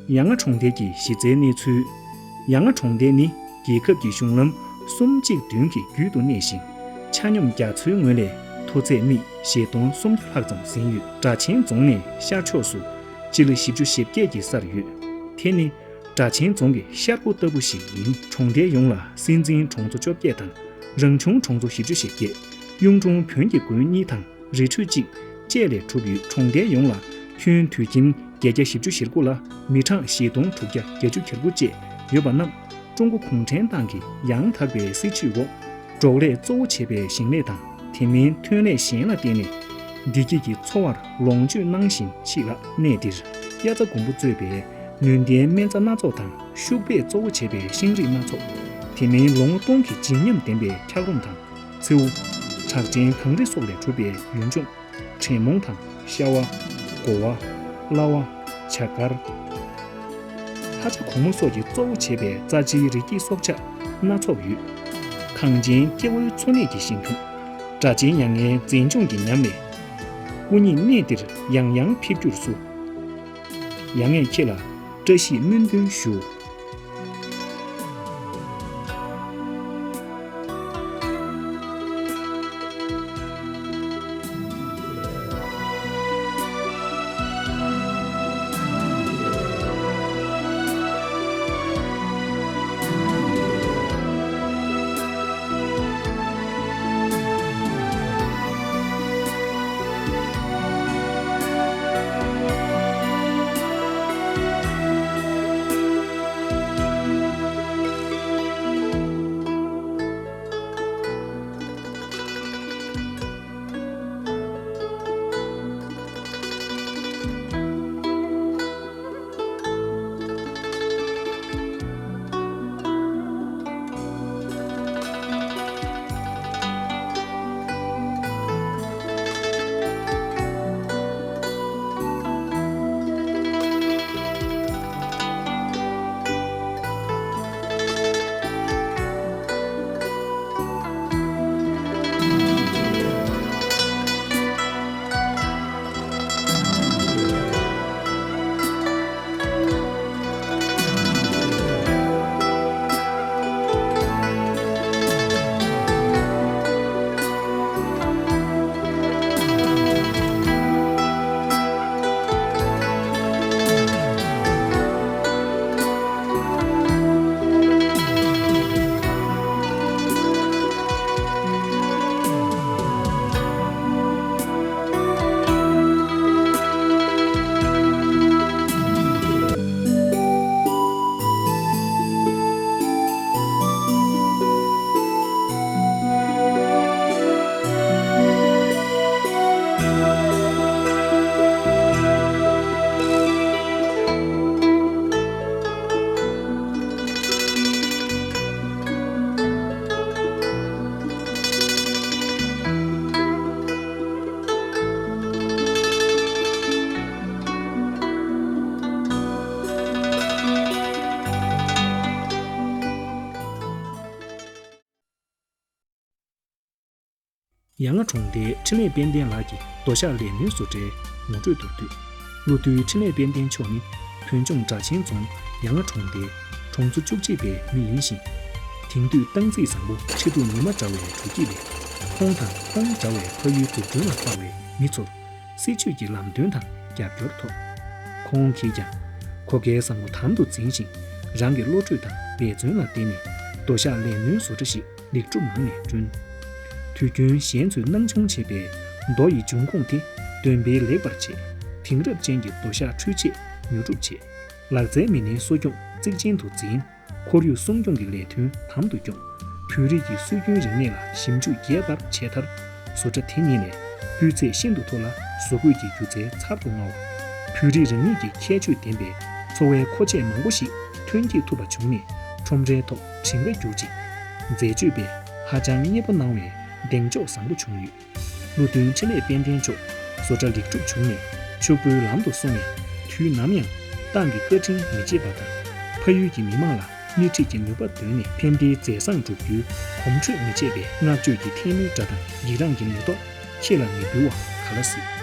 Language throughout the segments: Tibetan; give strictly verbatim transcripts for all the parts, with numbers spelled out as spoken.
ཡ་ང་གྲོང་རྡལ་གྱི་གཞི་རྩའི་གནས་ཚུལ། ཡ་ང་གྲོང་རྡལ་ནི་རྒྱལ་ཁབ་ཀྱི་གཞུང་ལམ་གསུམ་གཅིག་བདུན་གྱི་རྒྱུད་དུ་གནས་ཤིང་། ཆ་སྙོམས་རྒྱ་མཚོའི་ངོས་ལས་མཐོ་ཚད་སྨི་བཞི་སྟོང་སུམ་བརྒྱ་ལྷག་ཙམ་ཟིན་ཡོད། སྦྲ་ཆེན་རྫོང་ནས་ཤར་ཕྱོགས་སུ་སྤྱི་ལེ་བཞི་བཅུ་ཞེ་བརྒྱད་ཀྱི་སར་ཡོད། དེ་ནི་སྦྲ་ཆེན་རྫོང་གི་ཤར་སྒོ་ལྟ་བུ་ཞིག་ཡིན། གྲོང་རྡལ་ཡོངས་ལ་སྲིད་འཛིན་གྲོང་ཚོ་བཅོ་བརྒྱད་དང་རང་བྱུང་གྲོང་ཚོ་བཞི་བཅུ་ཞེ་བརྒྱད། གཡུང་དྲུང་བོན་གྱི་དགོན་གཉིས་དང་རི་ཁྲོད་གཅིག་བཅས་ལས་གྲུབ་ཡོད། གྲོང་རྡལ་ཡོངས་ལ་ཁྱོན་དུད་ཁྱིམ་བརྒྱད་བརྒྱ་བཞི་བཅུ་ཞེ་དགུ་ལ་མི་གྲངས་བཞི་སྟོང་དྲུག་བརྒྱ་བརྒྱད་ཅུ་གྱ་དགུ་བཅས་ཡོད་པ་རྣམས་ཀྲུང་གོ་གུང་ཁྲན་ཏང་གི་ཡང་དག་པའི་སྲིད་བྱུས་འོག་འབྲོག་ལས་གཙོ་བོ་བྱས་པའི་ཞིང་ལས་དང་དེ་མིན་ཐོན་ལས་གཞན་ལ་བརྟེན་ནས་བདེ་སྐྱིད་ཀྱི་འཚོ་བར་ལོངས་སྤྱོད་གནང་བཞིན་མཆིས་ལ། གནས་འདིར་དབྱར་རྩྭ་དགུན་འབུ་གཙོས་པའི་ནུས་ལྡན་སྨན་རྩྭ་སྣ་ཚོགས་དང་ཤུག་པས་གཙོ་བོ་བྱས་པའི་ཤིང་རིགས་སྣ་ཚོགས། དེ་མིན་ལོ་ངོ་སྟོང་གི་བརྗིད་ཉམས་ལྡན་པའི་འཁྱགས་རོམ་དང་། མཚེའུ། བྲག་ཅན་གངས་རི་སོགས་ལས་གྲུབ་པའི་ཡུལ་ལྗོངས། དྲེད་མོང་དང་ཤ་བ། དགོ་བ། གླ་བ། བྱ་དཀར། ལྷ་བྱ་གོང་མོ་སོགས་ཀྱིས་གཙོ་བོ་བྱས་པའི་རྩ་ཆེའི་རི་སྐྱེས་སྲོག་ཆགས་སྣ་ཚོགས་ཡོད། གངས་ཅན་སྐྱེ་བོའི་འཚོ་གནས་ཀྱི་ཞིང་ཁམས། སྦྲ་ཆེན་མྱ་ངན་མཛེས་ལྗོངས་ཀྱི་ཉམས་ལེན། སྐུ་ཉིད་གནས་འདིར་ཡང་ཡང་ཕེབས་རྒྱུར་བསུ། ཡང་ངས་ཁྱེད་ལ་བཀྲ་ཤིས་སྨོན་འདུན་ཞུ། ཡ་ང་གྲོང་རྡལ་འཕྲིན་ལས་དཔལ་ལྡན་ལགས་ཀྱི་རྡོ་ཤག་ལས་སྣོན་བཟོ་གྲྭའི་ངོ་སྤྲོད་མདོར་བསྡུས། བློ་མཐུན་འཕྲིན་ལས་དཔལ་ལྡན་མཆོག་ནི་བོད་ལྗོངས་སྦྲ་ཆེན་རྫོང་ཡ་ང་གྲོང་རྡལ་གྲོང་ཚོ་བཅུ་གཅིག་པའི་མི་ཡིན་ཞིང་། དེང་དུས་སྟངས་འཛིན་བཟང་པོ་ཁྲི་གདུགས་ཉི་མ་འདྲ་བའི་དྲོ་སྐྱིད་ལས། ཁོང་དང་ཁོང་འདྲ་བའི་ཕ་ཡུལ་འཛུགས་སྐྲུན་ལ་དཔའ་བའི་མི་ཚོར། སྲིད་བྱུས་ཀྱི་ལམ་སྟོན་དང་རྒྱབ་སྐྱོར་ཐོབ། ཁོང་གིས་ཀྱང་གོ་སྐལ་བཟང་པོ་དམ་དུ་འཛིན་ཞིང་། རང་གི་བློ་གྲོས་དང་འབད་བརྩོན་ལ་བརྟེན་ནས་རྡོ་ཤག་ལས་སྣོན་བཟོ་གྲྭ་ཞིག་ལེགས་གྲུབ་ངང་ནས་བསྐྲུན། དུས་རྒྱུན་གཞན་ཚོས་སྣང་ཆུང་བྱེད་པའི་རྡོ་ཡི་འབྱུང་ཁུངས་དེ་འདོན་སྤེལ་ལེགས་པར་བྱས། དེང་རབས་ཅན་གྱི་རྡོ་ཤག་འཕྲུལ་ཆས་ཉོ་སྒྲུབ་བྱས། ལག་རྩལ་མི་སྣའི་གསོ་སྐྱོང་གཙིགས་ཆེན་དུ་འཛིན། ཁོར་ཡུག་སྲུང་སྐྱོང་གི་ལས་དོན་དམ་དུ་བསྐྱོད། བོད་རིགས་ཀྱི་སྲོལ་རྒྱུན་རིག་གནས་ལ་ཞིབ་འཇུག་རྒྱས་པར་བྱས་མཐར། བཟོ་གྲྭ་དེ་ཉིད་ནས་སྤུས་ཚད་ཤིན་ཏུ་མཐོ་ལ་བཟོ་བཀོད་ཀྱི་སྒྱུ་རྩལ་ཚར་དུ་དངར་བ། བོད་རིགས་རང་ཉིད་ཀྱི་ཁྱད་ཆོས་ལྡན་པའི་འཚོ་བའི་མཁོ་ཆས་མང་པོ་ཞིག་ཐོན་སྐྱེད་ཐུབ་པ་བྱུང་ནས་ཁྲོམ་རའི་ཐོག་བྲིན་ཁ་བསྒྱུར་ཅིང་། འཛད་སྤྱོད་པས་ཧ་ཅང་མཉེས་པོ་གནང་བའི་གདེང་འཇོག་བཟང་པོ་བྱུང་ཡོད། བློ་མཐུན་འཕྲིན་ལས་དཔལ་ལྡན་མཆོག་བཟོ་གྲྭ་ལེགས་གྲུབ་བྱུང་ནས་ཕྱུག་པོའི་ལམ་དུ་སོང་ཡང་། དུས་ནམ་ཡང་ཏང་གི་བཀའ་དྲིན་མི་བརྗེད་པ་དང་། ཕ་ཡུལ་གྱི་མི་དམངས་ལ་སྣེ་ཁྲིད་ཀྱི་ནུས་པ་འདོན་ནས་ཕན་བདེའི་མཛད་བཟང་བསྒྲུབ་རྒྱུའི་གོམ་བགྲོད་མི་བྱེད་པའི་བསྔགས་བརྗོད་ཀྱི་ཐལ་མོའི་སྒྲ་དང་ཡིད་རངས་ཀྱི་མེ་ཏོག་ཁྱེད་ལ་མི་འབུལ་བ་ག་ལ་སྲིད།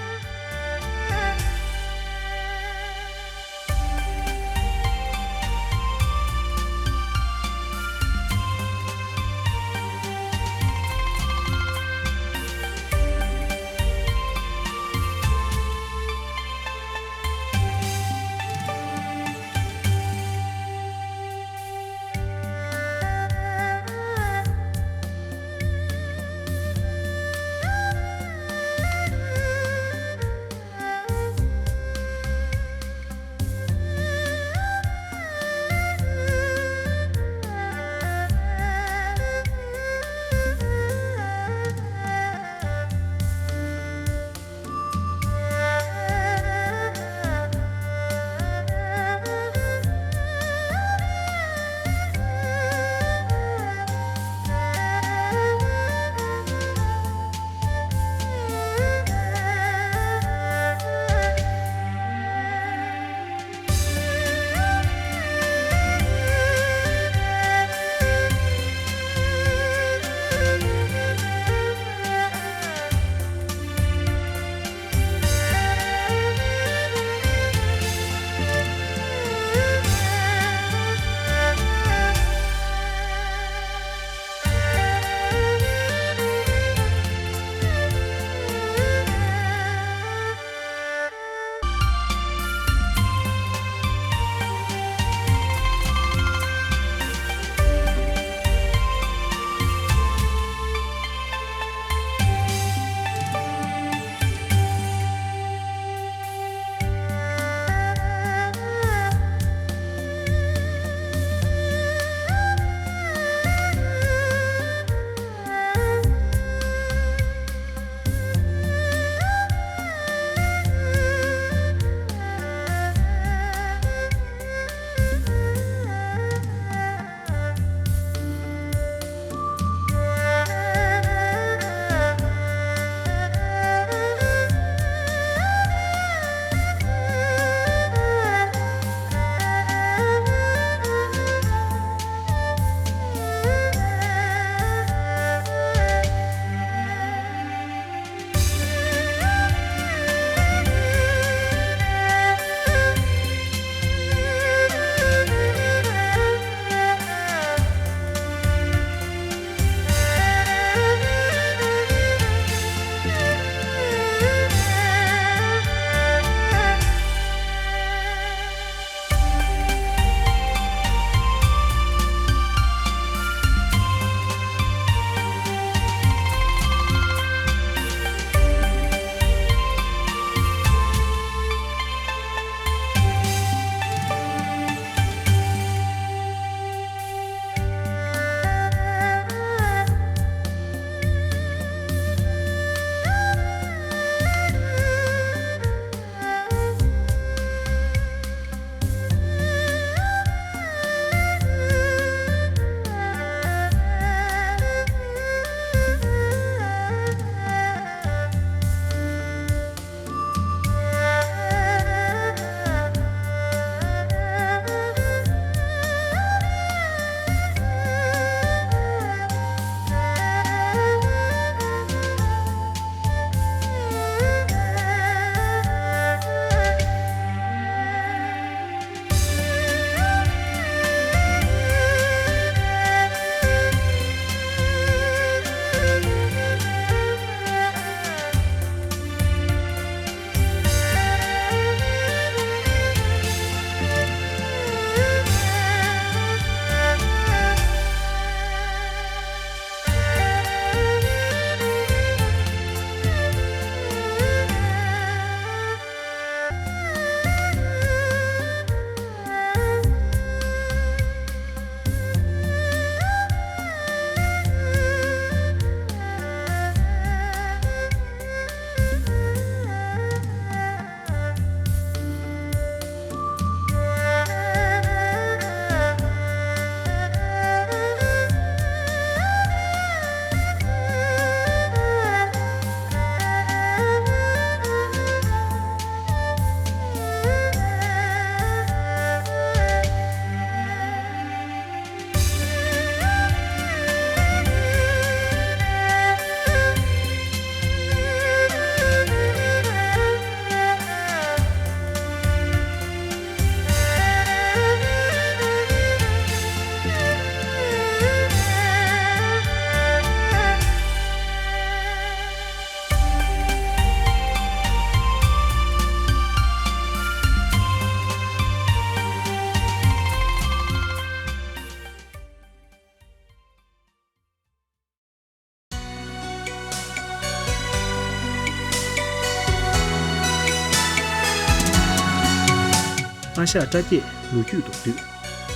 ཨ་ཤག་བཀྲ་རྒྱས་ལོ་རྒྱུས་མདོར་བསྡུས།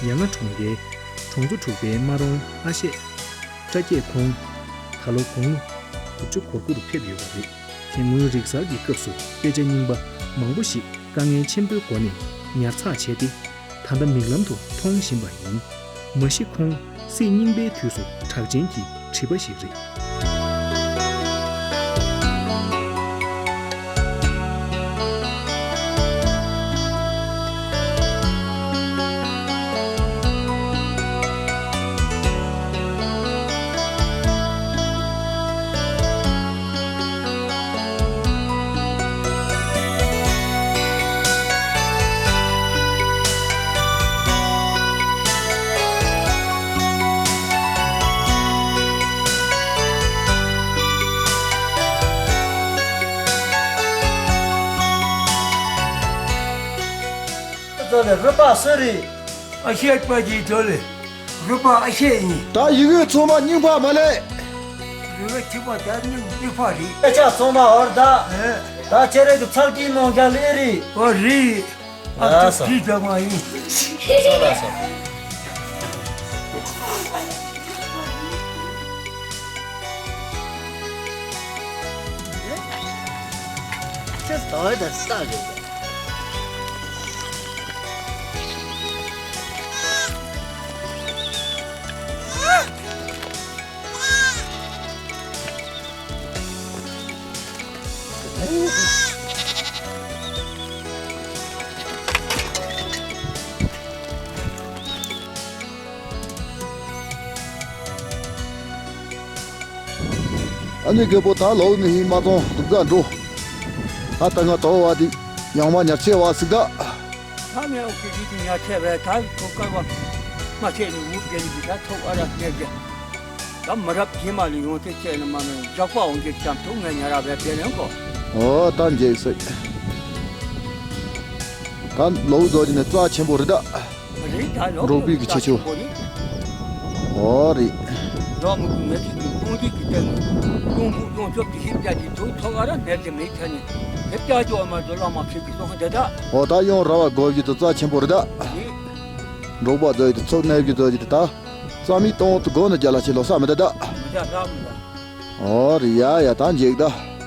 ཡ་ང་གྲོང་རྡལ་གྲོང་ཚོ་དྲུག་པའི་སྨར་རོང་ཨ་ཤག་བཀྲ་རྒྱས་ཁོང་། ད་ལོ་དགུང་ལོ་དགུ་བཅུ་གོ་དགུ་རུ་ཕེབས་ཡོད་པ་རེད། དེ་སྔོན་རིག་གསར་གྱི་སྐབས་སུ་དཔེ་ཆ་རྙིང་པ་མང་པོ་ཞིག་དཀའ་ངལ་ཆེན་པོའི་སྒོ་ནས་ཉར་ཚགས་བྱས་ཏེ། ད་ལྟ་མིག་ལམ་དུ་མཐོང་བཞིན་པ་ཡིན། མ་གཞི་ཁོང་སྲིད་རྙིང་པའི་དུས་སུ་གྲགས་ཅན་གྱི་བྲིས་པ་ཞིག་རེད། ཙོ་ལེ་རུ་པ་སུ་རེད། ཨ་ཤེ་པ་གྱི་ཙོ་ལེ་རུ་པ་ཨ་ཤེ་ཡིན། ད་ཡི་གེ་ཚང་མ་རྙིང་པ་མ་ལས། རུ་པ་གཅིག་པ་ད་རྙིང་རྙིང་པ་རེད། སྐད་ཆ་ཚང་མ་ཧོར་ད། ཨེ། ད་ཁྱེད་རང་གི་ཚབ་ཀྱིས་གནང་རྒྱ་ལེ་རེད། ཨོ་རེད། ཨ་ལགས་སོ། ཅིག་ཅིག་ད་མ་ཡིན། ལགས་སོ། ཁྱེད་ཟླ་བའི་ད་ས་རེད། ཨ་ནི་རྒད་པོ་ད་ལོག་ནི་ཧི་མ་ཙོང་སྡུག་ག་འགྲོ། ཨ་ད་ང་དོ་བ་དི་ཡང་མ་ཉར་ཆེ་བ་སིག་ད། ད་ངས་ཨོ་ཁེ་རི་དི་ཉར་ཆེ་བས་ད་ཁོ་ཀར་བ་མ་ཆེ་ནི་འུར་རྒྱལ་ནི་གི་ད་ཐོག་ཨ་ར་སྙེར་རྒྱལ། ད་མི་རབས་རྗེས་མ་ལ་ཡོང་དེ་བྱས་ན་མ་ནི་འཇག་པ་འོང་གི་ཙམ་ཐུག་ངས་ཉར་ར་བས་བེ་ལེན་གོ། ཨོ་ད་འཇེག་སོད། ད་ལོ་ཟོ་ཅི་ནས་རྩ་ཆེན་པོ་རེད་ད། རེད་ད་ལོ་འབྲོག་པའི་གི་ཆེ་ཆེ་བོ། རྩ་ཆེན་པོ་རེད། ཨོ་རེད། འབྲོག་མི་ཀུན་ངས་ཅིག་གི་ཀོང་ཅིག་གི་སྟེང་ནས་ཀོང་བུ་ཡོང་ཆོག་གི་ཤིབ་རྒྱ་གི་ཐུག་ཐོག་ཨ་ར་ནེར་གི་མེད་ཆ་ནས་དེ་རྒྱ་ཅོ་མ་ཚོ་བླ་མ་ཁྲིད་གི་སོང་དེ་ད། ཨོ་ད་ཡོང་ར་བ་གོ་གི་དུ་རྩ་ཆེན་པོ་རེད་ད། རེད། འབྲོག་པ་ཚོ་ཡི་དུ་ཚོགས་གནས་གི་ཚོ་ཡི་དུ་ད། རྩ་མི་གཏོང་དུ་དགོ་ན་རྒྱ་ལ་ཆེ་ལོ་ས་མི་ད་ད། མི་ད་ལ་མི་ད། ཨོ་རེད་ཡ་ཡ་ད་འཇིག་ད། ད་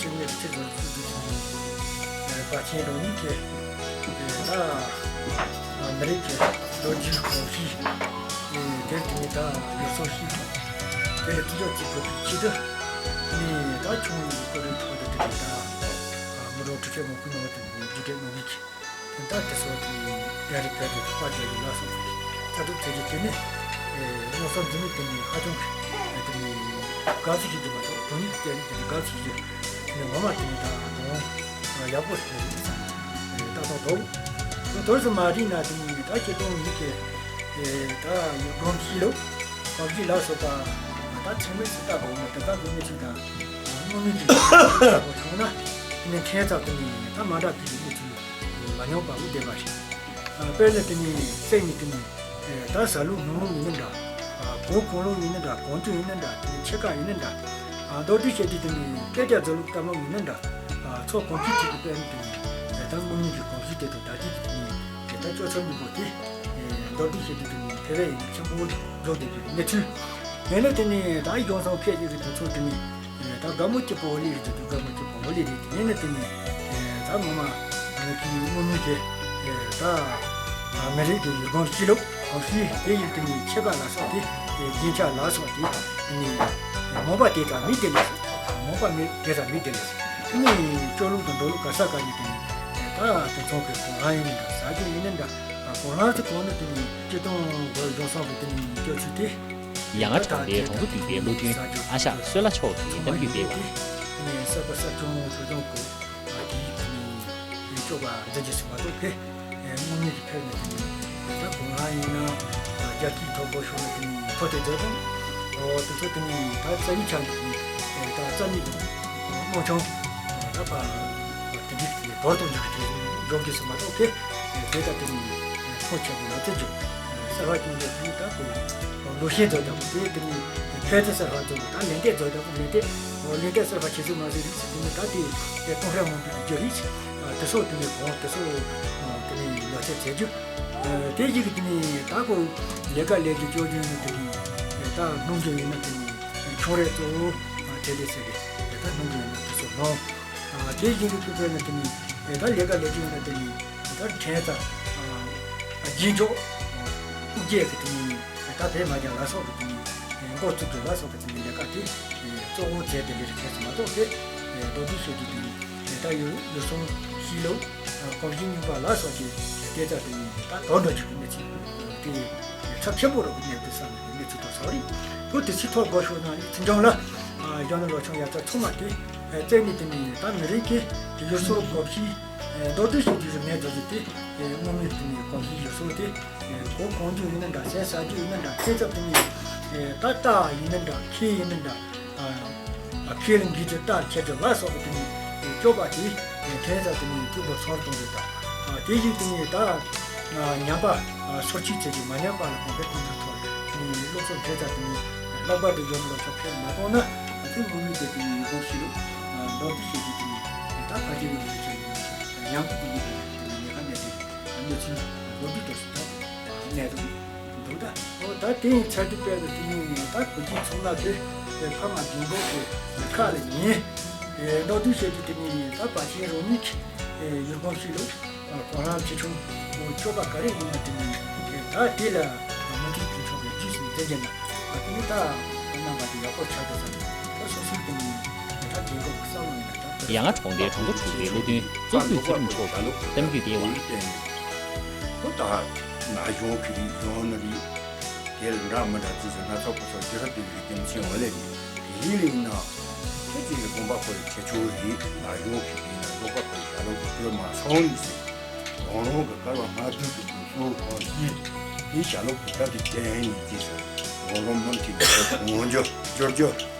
ཕྱི་ནས་ཁྱེད་ཚོར་ཚུལ་དུ་བྱུང་བ་ཆེན་རང་ཉིད་ཀྱི་ད་མི་རིགས་ཀྱི་ལོ་རྒྱུས་གོམས་གཤིས་དེར་དེ་ནི་ད་ཡོ་སོ་ཞིག་དེ་ལ་དུས་ཚོད་ཅིག་དགོས་པའི་ཆེད་དུ་ནི་ད་ཆུང་བའི་སྐོར་རིགས་ཐོག་ཏུ་དེ་ནི་ད་མི་རོ་ཁྲི་ཁྲི་མང་པོའི་ནང་དུ་རྒྱུ་འབྲས་གནང་གི་ད་དེ་སོགས་ཀྱི་རྒྱ་རིགས་བོད་ཀྱི་ཚོགས་པ་རྒྱ་རིགས་ལ་སོགས་ཀྱི་ཚ་གདུག་ཚད་ཀྱི་དེ་ནི་མནོ་བསམ་འཛིན་མི་དེ་ནི་ཧ་ཅང་གི་དེ་ནི་དགའ་བསུ་ཞིག་འདུག་མ་གཏོགས་དོན་ནི་དེ་ནི་དགའ་བསུ་ཞིག་ནི་ངོ་མ་དེ་ནི་ད་དུང་ཡག་པོ་ཞིག་རེད་བསམ་ད་དང་དོ་དོར་སུ་མ་རིག་ན་དེ་ནི་ད་ཁྱེད་དོན་ཡིན་གྱི་ད་ཡུལ་སྒོམ་གྱི་ལུགས་སྒོམ་གྱི་ལ་སོགས་པ་ད་ཚན་མི་སུ་ལྟ་དགོས་ན་དེ་ལྟ་དགོས་ནི་ཅིག་དང་དངོས་མིན་གྱི་ལུགས་སྒོམ་བྱུང་ན་དེ་ནི་ཁྱད་མཚར་དེ་ནི་ད་མ་འདྲ་གི་ཡུལ་མི་ཚོས། མ་མྱོང་པ་འུ་བསྡད་པ་ཞིག་དཔེར་ན་དེ་ནི་སེམས་ནི་དེ་ནི་ད་ཟ་ལུགས་ནོར་ལུགས་ཡིན་ན་འདྲ། གོས་གོན་ལུགས་ཡིན་ན་འདྲ། གོམས་གཤིས་ཡིན་ན་འདྲ། དེ་ནི་ཕྱེད་ཀ་ཡིན་ན་འདྲ། མདོར་བསྡུས་བྱས་དུས་དེ་ནི་སྐད་རྒྱག་རྫོགས་ལུགས་ལྟ་མོ་ཡིན་ན་འདྲ། ཚོགས་གོམས་གཤིས་ཀྱི་དཔེར་ན་དེ་ནི་ད་དངོས་གནས་ཀྱི་གོམས་གཤིས་དེ་དང་ད་ལྟའི་དེ་ནི་ད་སྤྱོད་ཚུལ་གཉིས་པོ་དེ་མདོར་བསྡུས་བྱས་དུས་དེ་ནི་དེ་བས་ཆེན་པོ་འགྲོ་བསྡད་པའི་གནས་ཚུལ། དེ་ནི་དེ་ནི་ད་ཡོང་སོང་ཁྱེད་ཀྱི་དུས་ཚོད་དེ་ནི། ད་དགའ་མོ་སྐྱིད་པོ་ལི་རེད་དུ་དགའ་མོ་སྐྱིད་པོ་ལི་རེད་དེ་ཡིན་ན་དེ་ནི་ད་ངོ་མ་ང་གི་དངོས་གནས་ཀྱི་ད་མི་རིགས་ཀྱི་ཡུལ་སྒོམ་སྤྱི་ལུགས་ གོམས་གཤིས་དེ་ཡིན་དུས་ནི་ཆད་པ་ལ་སོགས་ཏེ། རྒྱུན་ཆགས་ལ་སོགས་ཏེ། དེ་ནི་རྨོངས་པ་དེ་དག་མི་དེ་ལས་སོ། རྨོངས་པ་མི་དེ་དག་མི་དེ་ལས་སོ། དེ་ནི་སྤྱོད་ལུགས་དང་འགྲོ་ལུགས་ག་ས་ག་ནས་དེ་ནི་ད་དེ་ཚོ་གི་གོ་ལ་ཡིན་ན་འདྲ། ཟ་རྒྱུ་ཡིན་ན་འདྲ། གོ་ལ་ཚོ་གོང་ནས་དེ་ནི་སྤྱི་དོན་གོ་བཟོ་སོགས་ཀྱི་དེ་ནི་སྤྱོད་ཚུལ་དེ། ཡ་ང་གྲོང་སྡེའི་གྲོང་ཚོ་འདུས་པའི་བློ་མཐུན་ཨ་ཞང་བསོད་ལྷ་མཆོག་གིས་གཏམ་རྒྱུད་སྤེལ་བ། ནས་གསར་པ་གསར་བྱུང་ཚོ་ཚང་གོ་དེའི་དེ་ནི་སྤྱོད་པ་འཛིན་རྒྱུ་ཟིན་པ་ཐོག་གི་དངོས་གནས་ཀྱི་ཕེབས་ནས་དེ་ནི་ད་གོང་ལ་ཡིན་ན་རྒྱལ་སྤྱིའི་ཐོག་གོ་ཤོར་ནས་དེ་ནི་ཐོ་དེ་མཛད་དང་། དེ་ཚོ་དེ་ནི་ད་རྩ་བའི་ཆ་ནས་དེ་ནི་ད་རྩ་མེད་དང་དངོས་བྱུང་ད་པ་དེ་འདྲའི་དེ་ནི་དོར་དང་འཇུག་གི་འཇོག་རྒྱུ་ཟིན་པ་ཐོག་གི་དེ་ད་དེ་ནི་ཐོ་ཆེན་པོ་ལ་བརྩི་རྒྱུ། གསར་བ་སྐྱོང་རྒྱུ་དེ་ནི་ད་གོ་ལོ་ཤས་མཛད་དང་དེ་དེ་ནི་ཕན་ཚུན་གསར་བ་མཛད་དང་ད་ལན་འདེབས་མཛད་དང་ལན་འདེབས་ལན་འདེབས་གསར་བ་ཆེ་ཚུལ་མ་ཟིན་རིགས་ཟིན་དེ་ནི་ད་དེ་གཏོང་རེ་མང་པོ་རྒྱུ་རིགས་དེ་སོགས་དེ་ནི་གོང་དེ་སོགས་དེ་ནི་ལོ་ཚད་མཛད་རྒྱུ། དེ་ཡིག་དེ་ནི་ད་གོ་ལས་ཀ་ལས་རྒྱུ་སྐྱོར་རྒྱུ་ཡིན་ན་དེ་ནི་ད་སྣུམ་རྒྱུ་ཡིན་ན་དེ་ནི་ཆུང་རེ་གཙོ་བོ་དེ་ལས་ཟེར་གི་ད་སྣུམ་རྒྱུ་ཡིན་ན་དེ་སོགས་ནོ། དེ་ཡིག་དེ་ཐུག་པས་ན་དེ་ནི་ད་ལས་ཀ་ལས་རྒྱུ་ཡིན་ན་དེ་ནི། ད་ཕྲན་ཚ། རྗེས་འཇོག་དབུགས་རྒྱས་ཀྱི་དེ་ནི་ད་བེད་མ་རྒྱག་ལ་སོགས་ཀྱི་དེ་ནི་འགོ་བཙུགས་དགོས་ལ་སོགས་ཀྱི་དེ་ནི་ལས་ཀ་དེ་གཙོ་བོ་མཛད་དེ་ལས་ཀ་ཁྱེར་སོང་མ་གཏོགས་དེ་མདོར་བསྡུས་བཤད་རྒྱུ་དེ་ནི་ད་ཡུལ་ཡུལ་སྲུང་གཤིས་ལུགས་གོམས་གཤིས་རྙིང་པ་ལ་སོགས་ཀྱི་དེ་ལྟར་དེ་ནི་ད་དོན་འགྲོ་རྒྱུ་གི་གནས་ཚུལ་དེ་ཚབས་ཆེན་པོ་རུ་གནས་དུ་བསམ་ནས་གནས་ཚུལ་དང་ས་རིགས་བོད་དེ་ཚིག་ཐོག་སྒོ་ཕྱོགས་ན་ནི་ཚིག་འཇམ་ལ་གཞོན་ནུ་ལོ་ཆུང་ཡ་ཚ་ཚང་མ་དེ་བཙལ་ནས་དེ་ནི་ད་མི་རིགས་ཀྱི་ཡུལ་སྲུང་གོམས་གཤིས། མདོར་བསྡུས་ཤིག་དུས་སུ་ངས་མདོར་བསྡུས་ཏེ། དངོས་གནས་དེ་ནི་གོམས་གཤིས་ཡུལ་སྲོལ་དེ། གོ་གོང་རྒྱུ་ཡིན་ན་འདྲ། ཟས་ཟ་རྒྱུ་ཡིན་ན་འདྲ། ཁེ་ཚབ་དེ་ནི། ད་རྟ་ཡིན་ན་འདྲ། ཁེ་ཡིན་ན་འདྲ། ཁེ་ལ་འགུལ་རྒྱུ་རྟ་ཁྱེར་རྒྱུ་ལ་སོགས་པ་དེ་ནི། སྤྱོད་པ་དེ། ཁེ་ཚབ་དེ་ནི་འཐུས་སྒོ་ཚང་གཏོང་རྒྱུ་དང་། དེ་བཞིན་དེ་ནི་ད། ཉམས་པ། སོར་ཆུད་བྱེད་ཀྱི་མ་ཉམས་པ་ལ་གོང་འཕེལ་གཏོང་རྒྱུ་ཐོག་ནི་སློབ་གསོ་ཁེ་ཚབ་དེ་ནི། ལྷག་པར་དུ་ཡོམ་ལ་ཆོག་ཁེ་མ་གཏོང་ན། དེ་དངོས་གནས་དེ་དེ་ནི་ཡུལ་ཁོངས་ཤིག་ལུགས། མདོར་བསྡུས་བྱེད་རྒྱུ་དེ་ནི། ད་ཕ་སྐྱེས་ཡོང་རྒྱུ་ཆེན་པོ་ཉམས་རྒུད་དུ་ཡོད་པའི་དེ་ནི་ཉེན་ཁ་གནས་ཏེ་གནོད་འཚེ་ལོ་རྒྱུས་དུ་སུ་ད་གནས་དུ་འདུག་ད། འོ་ད་དེ་ཡིན་ཚར་དུས་དཔེར་ན་དེ་ནི་ད་བོད་ཀྱི་ཚོང་ལ་དེ་ཕ་མ་རྒན་གོག་གི་ཁ་ལ་ཉན། མདོར་བསྡུས་བྱེད་རྒྱུ་དེ་ནི་ད་ཕ་ཆེན་རང་ཉིད་ཀྱི་ཡུལ་ཁོངས་ཤིག་ལུགས་གོ་རམས་ཆེ་ཆུང་སྤྱོད་པ་ག་རེ་ཡིན་ན་དེ་ནི་ད་དེ་ལ་མུ་མཐུད་དུ་ཆོག་པའི་རྗེས་སུ་མཛད་རྒྱུ་ན་དེ་ནི་ད་རྣམ་པ་དེ་ཡག་པོ་ཆགས་ཀྱི་ས་ད་སོ་སོའི་དེ་ནི་ད་རྒན་གོག་གི་བསམ་བློ་ཡིན་ན་ད། ཡ་ང་གྲོང་སྡེའི་གྲོང་ཚོ་དྲུག་པའི་བློ་མཐུན་གཙུག་ཕུད་ཚེ་རིང་མཆོག་གིས་གཏམ་རྒྱུད་སྤེལ་བ། ཁོ་ད་ན་གཞོན་གྱི་རིགས་གཞོན་ནུ་རིགས་དེ་ལ་འདྲ་མི་འདྲ་བརྩིས་ཟིན་སྣ་ཚོགས་པ་སོགས་རྒྱུ་རབས་དེ་རིགས་རྒྱུ་མཚན་འོ་ལེ་རེད། དེ་ལས་ཡིན་ན་ཁྱེད་ཀྱི་དགོངས་པ་ཁོ་ཡི་ཁྱེད་ཆོས་རིགས་ན་གཞོན་གྱི་རིགས་ན་རྫོགས་པ་ཁོ་ཡི་ཞྭ་ལུ་གི་སྐྱོ་མ་སོང་ཡིན་ཟེར། རང་རང་གི་སྐལ་བ་སྔ་དུས་ཀྱི་དུས་སུ་གང་ཞིག་དེའི་ཞྭ་ལུ་གི་སྟབས་ཀྱི་རྟེན་ཡིན་ཅེས་ཟེར། རང་རང་མུ་མཐུད་ནས་གོང་འཇོག་བསྒྱུར་རྒྱུ་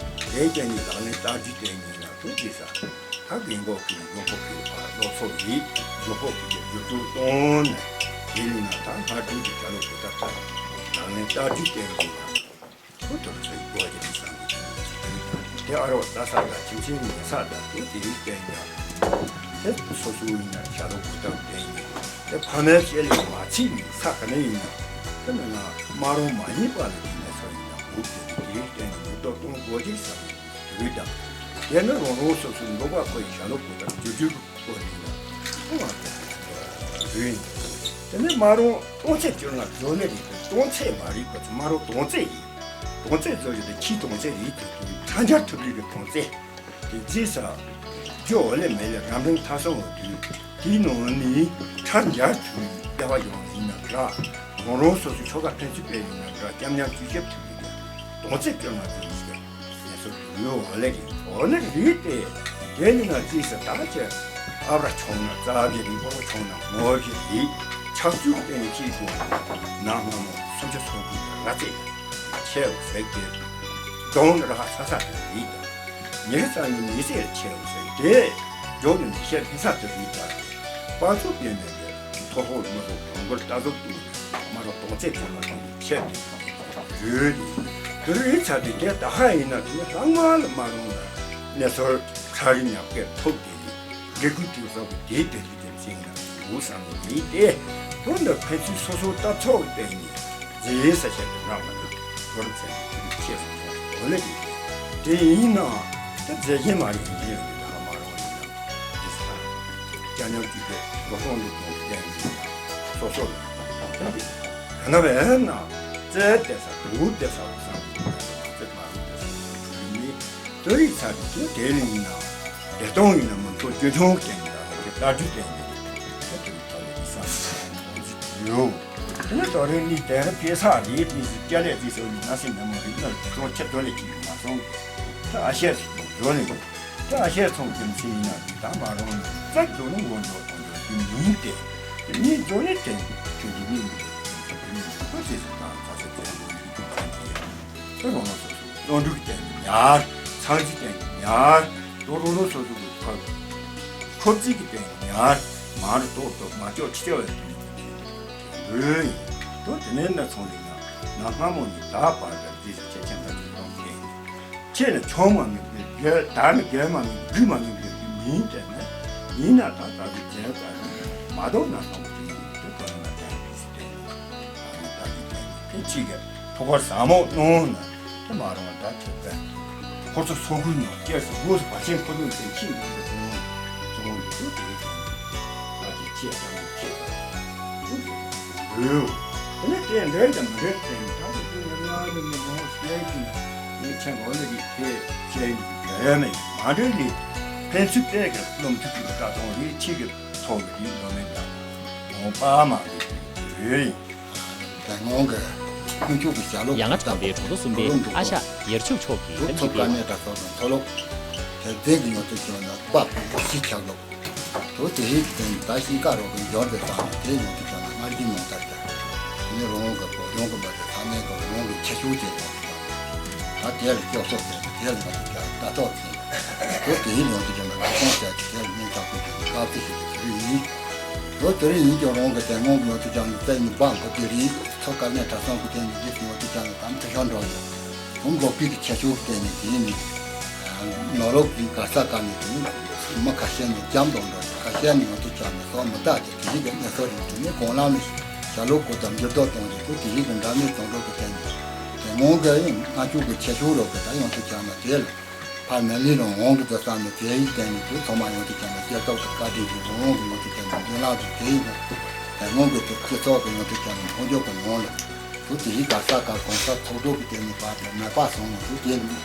དེའི་རྐྱེན་གྱིས་ལག་ལེན་བསྟར་རྒྱུའི་རྟེན་ཡིན་ན་ཐུགས་རྗེས་ས། ད་རྒན་གོག་གི་ཡོང་ཁོ་གི་བར་སློབ་གསོ་ཡིས་ཡོང་ཁོ་གི་རྒྱབ་སྐྱོར་གཏོང་ནས་དེ་ཡིན་ན་ད་སྔ་དུས་ཀྱི་ཞྭ་ལུ་གི་སྟབས་ཀྱིས་ལག་ལེན་བསྟར་རྒྱུའི་རྟེན་ཡིན་ན། ཁོ་ཐོབ་ཚོད་དགོས་ཀྱི་རེད་བསམ་གྱི་འདུག་དེ་ཨ་རོགས་ལྟ་ས་དང་ཁྱིམ་མཚེས་ཉེ་ས་དང་དེ་དེ་རིགས་བསྟན་ཀྱང་། དེ་སོ་སོ་ཡིན་ན་བྱ་རོག་གོ་ཐབས་བསྟན་ནས་དེ་ཕ་མའི་དཔྱད་ལས་མ་ཚིག་ནས་ས་ག་ནས་ཡིན་ན་དེ་མིན་ན་མ་རུང་མ་ཡིན་པ་ལ་ཡིན་ནས་སོ་ཡིན་ན་འུབ་དེ་དེ་རིགས་བསྟན་ནས་མི་ལྟོ་གཏོང་དགོས་ཀྱི་རེད་བསམ་གྱི་འདུག་དེ་རིགས་དང་། དེ་ནི་རང་རང་སོ་སོའི་འབྲོག་པ་ཁོ་ཡི་བྱ་རོག་གོ་ཐབས་བསྒྱུར་རྒྱུ། ཁོ་ནི་ལ་ཁོ་བ་དེ་ཡིན། དེ་ནས་མ་རུང་གཏོང་ཚད་བཅོ་ལྔ་བཟོ་ནི་རེད་དེ་གཏོང་ཚད་མ་རེད་པ་ཚོ་མ་རུང་གཏོང་ཚད་ཡིན། གཏོང་ཚད་བཟོ་ཡོད་དེ་ཁྱིའི་གཏོང་ཚད་རེད་དེ་དུས་ཁྲ་འབྱར་ཐུབ་རིགས་ཀྱི་གཏོང་ཚད་དེ་རྗེས་ས་རྒྱུ་འོ་ལས་མེད་ལས་རམ་རིང་ཐ་སོང་བ་དུས་དེའི་ནང་ནས་ཁྲ་འབྱར་ཐུབ་ཡོད་བདེ་བ་ཡོང་ནི་ཡིན་ན་འདྲ། རང་རང་སོ་སོའི་ཆོ་ག་ཕན་ཚུན་སྤེལ་ཡོད་ན་འདྲ་སྐྱབས་མཉམ་བཅོས་ཞབས་ཐུབ་ཡོད་དེ་གཏོང་ཚད་བཅོ་ལྔ་བཟོ་ཡོད་དེ། ལས་སུ་ཡོད་འོ་ལེ་རེད། འོ་ལེ་རེད་དེ། དེ་ནི་ང་རྩིས་སུ་ད་ཆ་ཨ་བྲ་ཆུང་ན་རྩ་གི་རིགས། སྤོ་བོ་ཆུང་ན་ངོ་གི་རིགས། ཆགས་ཚུལ་བསྟན་ནས་ཅིག་དགོས་ན་སྔ་མོ་སུམ་ཅུ་སོ་དགུ་གི་ར་རྩེ་ཆེ་བ་ཟེར་གི་གདོང་ར་ས་ས་དེ་རིགས་དང་། ཉེ་རི་ཚང་གི་མི་སེར་ཆེ་བ་ཟེར་དེ་མགྱོགས་ནས་མི་ཤེས་ཧི་ས་དེ་རིགས་དང་། དཔའ་མཛངས་ལྡན་པའི་མཐོ་ཧོར་མི་ཚོ་གྲོང་ཁོལ་རྟ་ཟོག་ཏུ་མ་རོ་གདོང་རྩེ་དེ་མ་རོ་ཆེ་བ་ཡོད། དེ་རིགས་ཚ་དེ་དེ་ད་ཧ་ཡིན་ན་དེ་ནི་ལྷག་མ་ལ་མ་རུང་ན་གནས་ཚུལ་ཁྲ་རི་ཉག་གེ་ཐུག་དེ་རེད། འབྲི་གུ་དེ་ཚོ་གི་དེའི་དེ་དེ་དེ་ཚིག་ན་འུ་སང་ནི་མི་དེ་ཁོང་འདི་ཕན་ཚུན་སོ་སོ་ལྟ་ཚོགས་བསྟན་ནས་རྗེས་ས་ཆེད་དུ་རང་ལ་ནི་རྒྱུར་མཚན་གྱི་ཆེད་དུ་ཐོག་འོ་ལེ་དེ་དེ་ཡིན་ན་དེ་མཛེས་རྒྱན་མ་རེད་ཡིན་ཡོད་དེ་ཧ་མ་རུང་ཡིན་ན་དེ་ས་ཀྱ་ཉམ་གྱི་དེ་རོ་ཧོང་དུ་གཏོང་བསྟན་ནས་སོ་སོ་ལ་ད་དེ། ད་ནི་བས་ན་རྩེ་དེ་ས་དུ་དེ་ས་བུ་ས་བུ་ས་རྩེ་མ་རུ་དེ་ས་བུ་ས་བུ་ནི་དོ་རི་ས་དུ་དེ་ལས་ཡིན་ན་བདེ་སྟོང་ཡིན་ན་མི་མཐོ་ཇོ་ཆུང་ཅན་གྱི་ད་ལྟ་གི་ལྟ་གྲུབ་ཅན་གྱི་དེ་དེ་དུ་ད་ལས་ཡིན་ས་ཡོད། དེ་ནི་དོ་རི་ནི་དེ་ར་ཕེ་ས་རེད་ནི་སི་སྐྱ་ལས་ཏི་སོ་ཡིན་ན་སི་ནི་མོ་རིག་ན་དེ་སོང་ཆེ་དོ་ལས་ཅི་ཡིན་ན་སོང་། ད་ཨ་ཤེ་ཡོད་ནི། ད་ཤེས་ཚོང་ཀུན་ཚེ་ཡིན་ན་ད་མ་རུང་ནི་རྩ་རྫོགས་ནི་མངོན་འཇོག་གཏོང་རྒྱུ་དེ་མིན་ཏེ། དེ་མིན་རྫོགས་ནི་དེ་ཁྱོད་ཀྱི་མིང་གི་མིང་གི་ཁོ་ཚེ་ཚེ་དང་ཁ་ཚེ་ཚེ་མགོན་གྱི་ཁོ་ཚེ་ཚེ་དེ་རོང་རོང་སོ་སོ་ལོ་འབྲུག་གི་སྟེང་གི་ཉར། ཚང་གི་སྟེང་གི་ཉར། དོ་རོང་རོང་སོ་སོ་གི་ཁོ་ཁོབ་ཚིག་གི་སྟེང་གི་ཉར། མར་དོ་དོ་མ་ལྕོག་ཁྲི་ལྕོག་ཡོད་དེ་ནི་དེ་འོས་ཡིན། དོ་དེ་ནས་ན་ཚོང་ལས་ན་ན་སྔ་མོ་ནི་ད་བར་དུ་རྗེས་སུ་ཁྱེད་ཅན་དང་གི་གཏོང་མཁན་ཡིན། ཁྱེད་ལ་ཆུང་མ་མིན་པའི་རྒྱལ་ད་ནི་རྒྱལ་མ་མིན་རྒུད་མ་མིན་པའི་མིང་དེ་ནི་ཡིན་ན་ད་ལྟ་དུ་རྒྱལ་དང་མ་གཏོགས་ན་སོང་གི་ཡིན་དུ་དོན་ལ་དེ་ཡིན་ཞིག་དེ་ད་ནི་ད་གི་དེ་ནི་ཕན་ཆིག་གི་ཐུགས་ཁར་ཟབ་མོ་གནང་ན་དེ་མ་རུང་བ་ད་ཁྱེད་དེ་ཁོ་ཚོ་ཚོ་ཁུལ་ནང་སྐྱེས་སུ་དངོས་སུ་བ་ཆེན་ཁོ་ཚོ་ཚེ་ཁྱིམ་དུ་དེ་ཚོ་ཚོ་འདུག་དེ་ཡིན། ད་ཀྱི་ཆེས་ཀྱང་ཆེས་ཀྱང་། འོས། དེ་ནས་དེ་འདྲའི་ཀྱང་མི་འདྲའི་སྟེང་ད་ཀྱི་དེ་ནི་ང་ནི་མི་མང་སྐད་ཀྱི་ནི་ཆེན་པོ་ལ་ཀྱི་དེ་ཆེན་གྱི་རྒྱལ་ཡོད་མེད་མ་འདྲའི་ལི་ཕན་ཚུན་པས་ཀྱི་བློ་མཐུན་གྱི་ཀ་ཐོང་ལི་ཆེ་གི་ཐོག་གི་ལི་བློ་མེད་ད་མོ་པ་མ་གི་འོས་ཡིན། དེ་སྔོན་གྱི་དཀོན་མཆོག་གི་ཞལ་སློབ་ཡ་ང་དང་པའི་གྲོང་ཚོ་གསུམ་པའི་ཨ་ཤག་ཡར་ཕྱུག་མཆོག་གིས་བོད་གཏམ་ཚོ་དཀའ་གནད་གྲགས་ཚོགས་དང་མཐོ་སློབ་དེ་རྫས་ཀྱི་ཡོང་ཚུལ་བྱུང་ན་དཔའ་ཕུང་པོ་གཞི་ཆགས་ལོ། དོ་དེ་ཧིག་དེ་ད་ཤིང་ཀ་རོག་གི་འབྱོར་དེ་བཏང་ནས་དེ་ཡོང་དུས་ཀྱང་སྔར་གྱི་ནང་ལྟར་ཀྱང་དེ་ནི་རོང་བོ་གི་བོད་ལྗོངས་ཀྱི་མ་དེ་ས་གནས་ཀྱི་རོང་བོ་གི་ཁྱད་ཆོས་ཅན་ཡོང་དུས་ཀྱང་ད་དེ་ལ་སྐྱོབ་གསོ་དེ་དེ་ལ་མ་དེ་ཀྱང་ལྟ་རྟོག་དེ་དོ་དེ་ཡིན་ཡོང་དུས་ཀྱང་ང་ཁོང་བཤད་ཀྱི་དེ་ལ་སྙིང་ཐག་པའི་དེ་ནི་དཀའ་ཚེགས་ཤིག་གི་དེ་རིགས་ཡིན། དོ་དེ་རིགས་ཡིན་ཀྱང་རོང་གི་དེ་སྔོན་གྱི་ཡོང་དུས་ཀྱང་ནི་རྩེ་གཉིས་འབངས་གི་དེ་རིགས་ཚོ་དཀའ་གནད་གྲྭ་ཚང་གི་དེ་ནི་རྗེས་སུ་ཡོང་དུས་ཀྱང་ནི་དམ་དུ་ཤོར་འགྲོ་ཡོད། བུམ་འགོག་པའི་གི་ཁྱད་ཆོས་བརྟེན་ནས་དེ་ནི་ནོར་ལུག་གི་གར་ས་ག་ནས་དེ་ནི་མི་ཁ་ཤས་ནི་རྒྱམ་དང་འགྲོ་ཁ་ཤས་ནི་ཡོང་དུ་ཆགས་ནས་སོགས་མི་རྟག་ཅིག་དེ་ཡི་གི་གནས་ཚུལ་རིགས་དེ་ནི་གོང་ལམ་ནས་ཞྭ་ལུག་གོ་དང་འགྱུར་ལྡོག་གཏོང་རྒྱུ་དེ་དེ་ཡི་གི་འདྲ་མིན་དང་འགྲོ་གི་བརྟེན་ནས་དེ་སྔོན་གི་ཡིན་སྔ་ཕྱོགས་ཀྱི་ཁྱད་ཆོས་རོགས་གི་ད་ཡོང་དུ་ཆགས་ན་དེ་ལ་ཕར་ནས་ལི་རང་འོང་གི་དུ་བསམ་ནས་དེ་ཡི་བརྟེན་ནས་དེ་ཚང་མ་ཡོང་དུ་ཆགས་ན་སྐྱེ་སྟོབས་ཀྱི་བཀའ་དྲིན་གྱི་རང་རང་གི་ཡོང་དུ་ཆགས་ན་འདུན་ལག་ཏུ་དེ་ཡི་གི་དེ་སྔོན་གི་དེ་སྤྱི་ཚོགས་ཀྱི་ཡོང་དུ་ཆགས་ན་འཕོ་འགྱུར་གི་ནང་ལ། དུ་དེ་ཡི་ག་ས་ག་གོང་ས་ཚོགས་དྲུག་གི་དེ་ནི་བར་དུ་མེད་པ་སོང་ནས་དུ་དེ་ནི་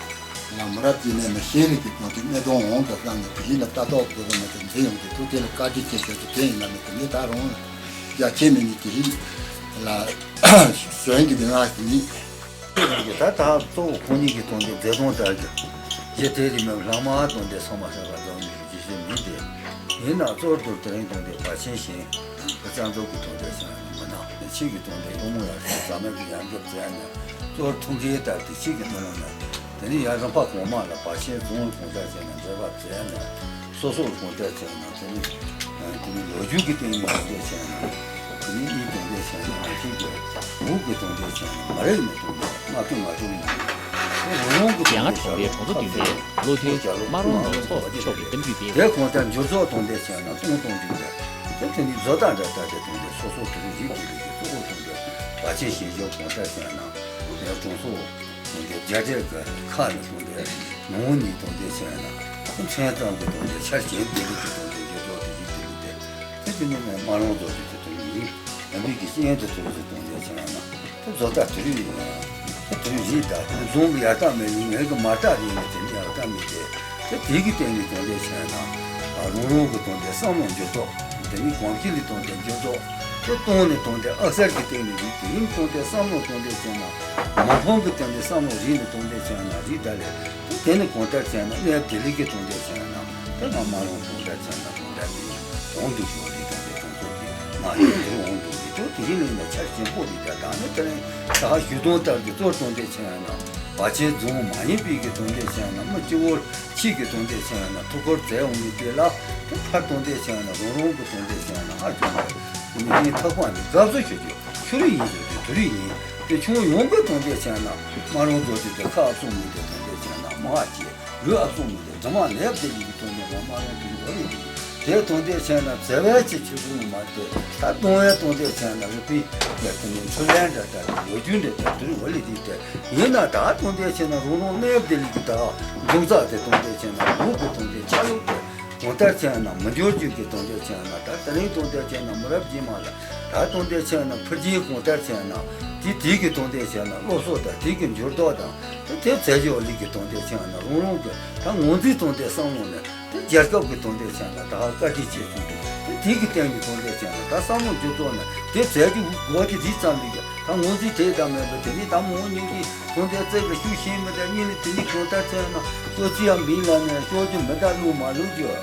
ང་མི་རབས་ཀྱི་གནས་ནི་ཤེས་རིག་གི་སྟེང་དུ་གནས་དོན་འོང་དུ་བསམ་ནས་དེ་ཡི་ལ་ལྟ་རྟོག་དགོས་པ་མ་དེ་མཛེས་ཡོང་དུས་དུ་དེ་ལ་བཀའ་དྲིན་ཆེ་ཤོས་དུ་དེ་ཡིན་ན་མི་དེ་ནི་ད་རུང་ལ་རྒྱ་ཆེ་མི་ནི་དེ་ཡི་ལ་གཞོན་གྱི་མི་ང་ཞིག་ནི། ད་ད་གཙོ་བོ་ཁོང་གཉིས་ཀྱི་སྟེང་དུ་མཛད་དོན་ལྟར་གྱི་རྗེ་དེ་རིང་མི་བླ་མ་དང་དེ་ཚང་མ་ས་ག་རྫོང་ནས། ཅི་ཞིག་མིན་ཏེ། ཡིན་ན་གཙོར་དུ་དེ་རིང་དང་དེ་བར་ཆེན་ཞིང་གི་རྩ་འཛུགས་ཀྱི་དོན་དེ་བྱས་ན་མི་སྣང་། ཕྱིས་ཀྱི་དོན་དེ་གཡུལ་ངོ་ཡར་ཟ་མེད་ཀྱི་ཡར་འཇོག་བྱས་ནས་གཙོར་ཐུགས་འགན་བསྟར་ཏེ་ཕྱིས་ཀྱི་མི་ལོ་ན་དེ་ནི་ཡར་རིམ་པ་གོང་མ་ལ་བར་ཆེན་རྫོང་གོང་ལྟར་བྱས་ན་འབྲེལ་བ་བྱས་ནས་སོ་སོར་གོང་ལྟར་བྱས་ན་དེ་ནི་དེ་ནི་ལོ་རྒྱུས་ཀྱི་སྟེང་ནས་དོན་དེ་བྱས་ན། དེ་ནི་གཉིས་དོན་དེ་བྱས་ན་ང་ཚོའི་གི་འུག་གི་དོན་དེ་བྱས་ན་མ་རེད་ནས་དོན་དེ་ལྔ་བཅུ་ང་དྲུག་ནས་དེ་རོང་རོང་གི་ཡ་ང་དོན་དེ་གྲོང་ཚོ་བདུན་པའི་བློ་མཐུན་བླ་མ་རོང་ཚོ་མཆོག་གི་གཏམ་རྒྱུད་དེ། དེ་གོང་ལྟར་འགྱུར་ལྡོག་དོན་དེ་བྱས་ན་སྟོང་སྟོང་རིག་པས་དེ་དེ་ནི་བཟོ་ལྟ་འདྲ་ལྟ་དེ་དོན་དེ་སོ་སོ་དེ་རིག་རིག་གི་རིག་གི་གཙོ་བོ་དོན་དེ་བ་ཆེན་ཞིང་གཞོགས་གོང་ལྟར་བྱས་ན་དེ་གྲོང་ཚོ། དོན་དེ་རྒྱ་འབྲས་ཀྱི་ཁ་ནས་དོན་དེ་ནོར་ནི་དོན་དེ་བྱས་ན་མཚན་ཙམ་གྱི་དོན་དེ་ཆར་ཞན་བདེ་ལེགས་ཀྱི་དོན་དེ་འགྱུར་ལྡོག་དེ་ཡིན་དེ་ལུགས་དེ་དེ་དེ་ནི་ནས་མ་རུང་བཟོ་རྒྱུ་དེ་དོན་ཡིན། ཡང་མིག་གི་སྤྱན་དུ་ཐུག་ཚེ་དོན་དེ་བྱས་ན་དེ་བཟོ་ལྟ་དེ་རིགས་ཡིན། དེ་དེ་རིགས་རིགས་དང་དེ་རྫོང་གི་ཡར་ལྟ་མེད་ཡིན་ངེད་ཀྱི་མར་ལྟ་རིགས་ནི་དེ་ནི་ཡར་ལྟ་མེད་དེ། དེ་དེ་གི་སྟེང་ནས་དོན་དེ་བྱས་ན། རང་རང་གི་དོན་དེ་བསམ་བློ་འགྱུར་ལྡོག་དེ་ནི་གོམས་གཤིས་ལས་དོན་དེ་འགྱུར་ལྡོག་དེ་སྟོང་ནས་དོན་དེ་ཨ་གསར་གྱི་སྟེང་ནས་རིག་དེ་ཡིན་དོན་དེ་བསམ་བློ་དོན་དེ་བྱས་ན། མ་ཕམ་གྱི་དོན་དེ་བསམ་བློ་རིག་ནས་དོན་དེ་བྱས་ན་རིག་ད་ལས། དེ་ནི་གོང་ལྟར་བྱས་ན་གནས་བདེ་ལེགས་ཀྱི་དོན་དེ་བྱས་ན། དེ་ང་མ་རུང་གོང་ལྟར་བྱས་ན་གོང་ལྟར་མིན། འོང་དུ་ཞོག་རིག་དོན་དེ་གྲོང་ཚོ་གི་ང་ཡིན་དེ་འོང་དུ་མི་དོན་དེ་ཡིན་ལས་ན་ཆར་ཆེན་པོ་རིག་ད་ད་ནི་དེ་རིང་ད་ཞུ་དོན་ལྟར་གྱི་གཙོར་དོན་དེ་བྱས་ན། བར་ཆད་རྫོང་མ་ཡིན་པའི་གི་དོན་དེ་བྱས་ན་མི་སྤྱི་བོར་ཕྱིས་ཀྱི་དོན་དེ་བྱས་ན་ཐུགས་ཁུར་མཛད་འོང་མི་དེ་ལ་དེ་ཕར་དོན་དེ་བྱས་ན་རང་རང་གི་དོན་དེ་བྱས་ན་ཧ་ཅང་གི་མི་ཡིན་ཐག་པ་ནི་དགའ་བསུ་ཞུ་རྒྱུ་ཆུ་རུ་ཡིན་ཟེར་དུས་དུ་རུ་ཡིན་དེ་ཆུང་ཡོང་གི་དོན་དེ་བྱས་ན་མ་རུང་བཟོ་རྒྱུ་དེ་ཁ་ཨ་བསུ་མི་དེ་དོན་དེ་བྱས་ན་མ་ཧ་ཅེ་ལུས་ཨ་བསུ་མི་དེ་འདྲ་མ་ལེབ་དེ་ལུས་ཀྱི་དོན་དེ་རང་མ་རུང་དུ་ཡོད་རེད་དེ་དོན་དེ་བྱས་ན་བྱ་བའི་ཆེ་ཆུ་རུ་མ་དེ་ད་གཏོང་བའི་དོན་དེ་བྱས་ན་རུ་པི་ཡ་དེ་ནི་ཆུ་ལན་འདྲ་འདྲ་ལོ་རྒྱུས་འདྲ་འདྲ་དུ་རུ་བ་ལི་དེ་དེ། ཡིན་ན་ད་དོན་དེ་བྱས་ན་རང་རང་གནས་བདེ་ལེགས་ཀྱི་ད་འབྱུང་རྩ་དེ་དོན་དེ་བྱས་ན་ལུག་གི་དོན་དེ་ཆ་ལུགས་དེ་ གང་ལྟར་བྱས་ན་མི་འགྱུར་རྒྱུ་གི་དོན་དེ་བྱས་ན། ད་དེ་རིང་དོན་དེ་བྱས་ན་མི་རབས་རྗེས་མ་ལ་ད་དོན་དེ་བྱས་ན་ཕུལ་རྒྱུའི་གང་ལྟར་བྱས་ན་དེ་དེ་གི་དོན་དེ་བྱས་ན་སློབ་གསོ་དང་དེ་གི་འགྱུར་ལྡོག་དང་དེ་དེ་བྱེད་ཕྱོགས་ལས་ཀྱི་དོན་དེ་བྱས་ན་རང་རང་གི་ད་ངོས་འཛིན་དོན་དེ་བསམ་བློ་ནས། དེ་རྒྱལ་ཁབ་ཀྱི་དོན་དེ་བྱས་ན་ད་བཀའ་དྲིན་ཆེ་ཞུ་འདུག་དེ་དེ་གི་སྟེང་གི་དོན་དེ་བྱས་ན་ད་བསམ་བློ་འགྱུར་ལྡོག་ནས་དེ་བྱས་རྒྱུ་དགོས་ཀྱི་རིགས་ཙམ་ལས་ཀྱི་ད་ངོས་འཛིན་དེ་ད་མེད་པ་དེ་ནི་ད་མོ་ཉིན་གྱི་དོན་དེ་རྩེ་གི་ཤུགས་ཤིང་མི་དེ་གཉིས་ནི་དེ་ནི་གང་ལྟར་བྱས་ན་ལྟོ་ཅི་ཡང་མིན་ལ་ནས་ཤོར་རྒྱུ་མི་ད་ལུག་མ་ལུག་རྒྱུ།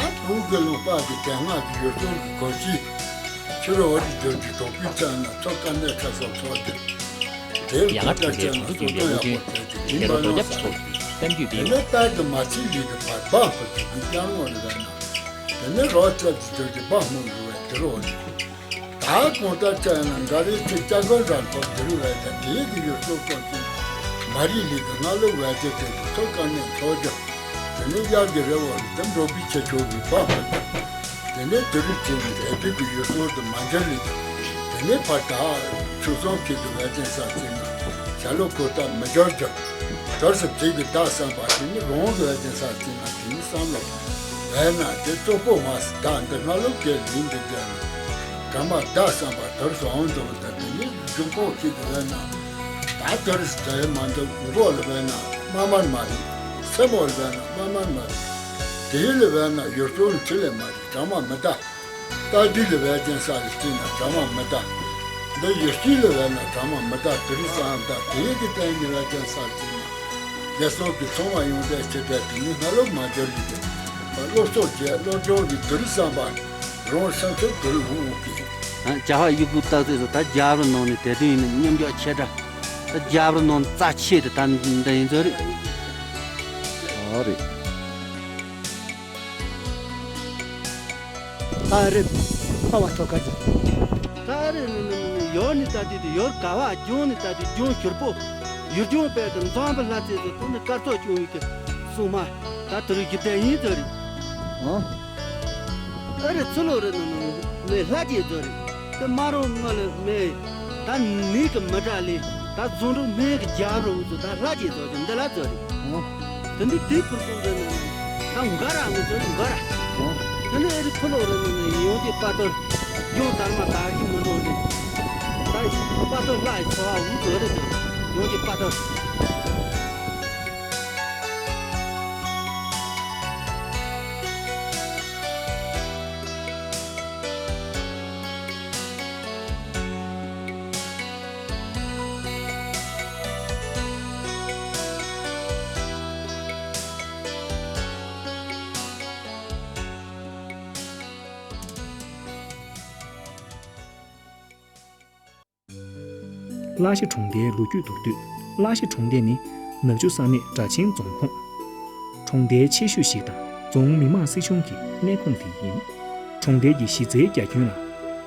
ཨ་དུག་གི་ལུང་པ་གི་དེ་སྔ་གི་ཡུལ་ལྗོངས་ཀྱི་གོམས་གཤིས་ཕྱི་རོལ་རིག་སྦྱོར་གྱི་གྲོགས་པོའི་ཚན་ལ་ཚོ་དཀའ་གནད་ཁ་སང་ཚོགས་ཏེ། དེ་ཡང་ཁོ་ཐག་ཆད་ན་སྲོལ་རྒྱུན་ཡག་པོ་བྱས་ཏེ་དེ་ནི་རོ་རྒྱབ་ཀྱི་ཚོགས་ཀྱིས་གཏམ་རྒྱུད་སྤེལ་ཡོད། དེ་ནི་རྟ་གི་མ་ཚིག་ལུས་ཀྱི་བར་འབག་ཧོ་ཅིག་གི་སྐྱང་ངོ་རེ་བས་ན། དེ་ནི་རོ་རྒྱབ་ཀྱི་ཚོགས་ཀྱི་འབག་ཧོ་རེ་བས་དེ་རོ་རེད། ད་གང་ལྟར་ཆ་ཡང་ན་འགའ་རེ་ཚེ་སྐྱ་གོན་རང་ཐོག་དེ་རུ་བས་ཀྱང་དེའི་གི་ཡུལ་སོགས་ཀྱང་ཅིག་མ་རིག་ལུས་ཀྱི་སྔ་ལོ་བས་ཀྱང་དེ་གི་ཚོ་དཀའ་གནད་ཚོགས་ཀྱང་། དེ་ནི་དབྱར་གྱི་རི་བོ་རུ་དེ་འགྲོ་བའི་ཆེ་ཆུང་གི་བབ་པ་དང་། དེ་ནས་དུ་རུ་བྱས་ནས་དལ་བུའི་གི་ཡུལ་སོགས་དུ་མ་འཇལ་ལེ། དེ་ནས་ཕར་ད་ཆུ་སོང་ཁྱེད་ཀྱི་བས་ཅན་ས་ཅིག་ན་བྱ་ལོ་ཁོ་ཐག་མི་འཇལ་ཀྱང་། དོར་སུ་དེ་གི་བདག་བསམ་པ་དེ་ནི་རང་གི་བས་ཅན་ས་ཅིག་ན་དེ་ནི་བསམ་བློ་བས་ན་དེ་གཙོ་པོ་མ་སི་ད་འདི་སྔ་ལོ་གས་ལིན་འདི་བསྡད་ནས་གྲ་མ་བདག་བསམ་པ་དོར་སུ་འོང་འདུག་ད་དེ་ནི་འབྱུང་ཁུངས་ཁྱེད་ཀྱི་བས་ན་ད་དོར་སུ་ད་ཡེ་མ་འདུག་མགོ་ལ་བས་ན་མ་མར་མ་རེད། སེ་མོ་ལ་བས་ན་མ་མར་མ་རེད། དེ་ལ་བས་ན་ཡུལ་སོགས་ཁྲི་ལས་མ་རེད། གྲ་མ་མི་ད། རྟ་རྒྱུག་ལ་བས་ཅན་ས་ལ་བརྩིས་ན་གྲ་མ་མི་ད། འདི་ཡུལ་སྐྱིད་ལ་བས་ན་གྲ་མ་མི་ད་དུ་རི་སའང་ད་དེའི་གི་སྟེང་ནས་བས་ཅན་ས་བརྩིས་ན། རྒྱལ་སོགས་ཀྱི་ཚོང་བ་ཡོང་བསྡད་ཆེ་བས་དེ་ནི་སྔ་ལོ་མ་འཇོར་ལི་དེ། སློབ་གསོ་བྱས་སློབ་སྦྱོང་གི་དུ་རི་བསམ་པ་རང་སེམས་ཚོར་དུ་རི་འུ་འུ་གི། བྱ་བ་ཡི་གུ་བཏགས་ཚེ་སུ་ད་རྒྱབ་རུ་ནང་ནས་དེ་དུས་ཡིན་ན་མཉམ་འཇོག་ཆེ་དྲགས། ད་རྒྱབ་རུ་ནང་རྩ་ཆེ་དེ་ད་འདི་ཡིན་ཚོད་རེད། ཨོ་རེད། ད་རེད། ཕ་བ་ཐོ་ཁ་ཅིག་ད་རེད་ནི་ནི་ནི་ཡོར་ནི་ད་དུས་དུ་ཡོར་ག་བ་ལྗོངས་ནི་ད་དུས་ལྗོངས་ཞུར་པོ། ཡུལ་ལྗོངས་དཔལ་དུ་འཛོམས་པ་ལྷ་རྩེ་ཚོ་དུ་ནི་སྐར་ཚོགས་བྱུང་ཡོད་ཀྱི་སྲུང་མ། ད་དུ་རུ་རྒྱུ་ལྡན་ཡིན་ཚོད་རེད། ཨོ། ཨ་རེ་ཚུ་ལོ་རེ་ནི་ནི་ནི་ལྷ་རྗེ་ཚོ་རེད། དེ་མ་རུང་ང་ལ་མེ། ད་ནི་གི་མི་དྲག་ལེ། ད་རྫོང་འབྲུག་སྨན་གི་རྒྱབ་རུ་འུ་ཚོ་ད་ལྷ་རྗེ་ཚོ་རེད་འདི་ལ་ཚོ་རེད། ཨོ། དེ་འདི་དེ་ཕུར་ཕུར་རེ་ནི་ནི་ད་འགའ་ར་ངི་ཚོ་རེད་འགའ་ར། ཨོ། དེ་ནི་ཨ་རེ་ཚུ་ལོ་རེ་ནི་ནི་ཡོང་གི་པ་ཏོར། ཡོང་དར་མ་དར་གི་མི་འགྲོ་རེད། ད་པ་ཏོར་ལྷ་ཡི་ཚོ་བ་འུ་ཚོ་རེད་ཚོ་རེད་ཡོང་གི་པ་ཏོར། གླང་གཞི་གྲོང་རྡལ་ལོ་རྒྱུས་མདོར་བསྡུས། གླང་གཞི་གྲོང་རྡལ་ནི་ནག་ཆུ་ས་གནས་སྦྲ་ཆེན་རྫོང་ཁོངས། གྲོང་རྡལ་ཆེ་ཤོས་ཤིག་དང་རྫོང་མི་དམངས་སྲིད་གཞུང་གི་གནས་ཁང་དེ་ཡིན། གྲོང་རྡལ་གྱི་གཞི་རྩའི་རྒྱ་ཁྱོན་ལ་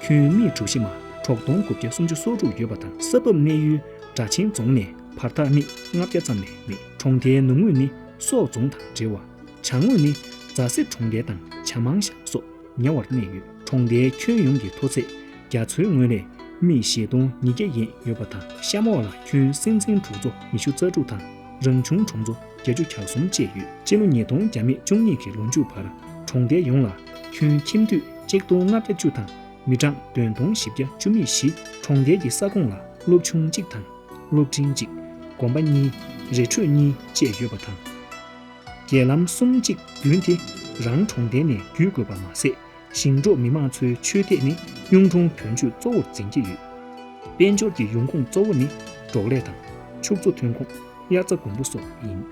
ཁྱོན་སྨི་གྲུ་བཞི་མ་དྲུག་སྟོང་དགུ་བརྒྱ་སུམ་ཅུ་སོ་དྲུག་ཡོད་པ་དང་། ས་བབ་གནས་ཡུལ་སྦྲ་ཆེན་རྫོང་ནས་བར་ཐག་སྨི་ལྔ་བརྒྱ་ཙམ་ལས་མེད། གྲོང་རྡལ་ནུབ་ངོས་ནི་སོག་རྫོང་དང་འབྲེལ་བ། བྱང་ངོས་ནི་རྫ་སེར་གྲོང་རྡལ་དང་བྱ་མང་ཤང་སོགས་ཉེ་བར་གནས་ཡོད། གྲོང་རྡལ་ཁྱོན་ཡོངས་ཀྱི་མཐོ་ཚད་རྒྱ་མཚོའི་ངོས་ལས་སྨི་བཞི་སྟོང་ཉིས་བརྒྱ་ཡན་ཡོད་པ་དང་། གཤམ་འོག་ལ་ཁྱོན་སྲིད་འཛིན་གྲོང་ཚོ་ཉི་ཤུ་རྩ་དྲུག་དང་རང་བྱུང་གྲོང་ཚོ་བརྒྱད་ཅུ་གྱ་གསུམ་བཅས་ཡོད། སྤྱི་ལོ་ཉིས་སྟོང་བརྒྱ་མེད་བཅུ་གཉིས་ཀྱི་ལོ་མཇུག་བར་གྲོང་རྡལ་ཡོངས་ལ་ཁྱོན་ཁྱིམ་དུད་གཅིག་སྟོང་ལྔ་བརྒྱ་བཅུ་དང་མི་གྲངས་བདུན་སྟོང་བཞི་བརྒྱ་བཅུ་མེད་བཞི། གྲོང་རྡལ་གྱི་ས་ཁོངས་ལ་སློབ་ཆུང་གཅིག་དང་སློབ་འབྲིང་གཅིག་དགོན་པ་གཉིས། རི་ཁྲོད་གཉིས་བཅས་ཡོད་པ་དང་། རྒྱལ་ལམ་གསུམ་གཅིག་བདུན་དེ་རང་གྲོང་རྡལ་ནས་བརྒྱུད་དགོས་པ་མ་ཟད། ཞིང་འབྲོག་མི་དམངས་ཚོའི་ཆོས་དད་ནི་གཡུང་དྲུང་བོན་ཆོས་གཙོ་བོར་འཛིན་གྱི་ཡོད། དཔལ་འབྱོར་གྱི་ཡོང་ཁུངས་གཙོ་བོ་ནི་འབྲོག་ལས་དང་ཕྱུགས་འཚོ་ཐོན་ཁུངས། དབྱར་རྩྭ་དགུན་འབུ་སོགས་ཡིན།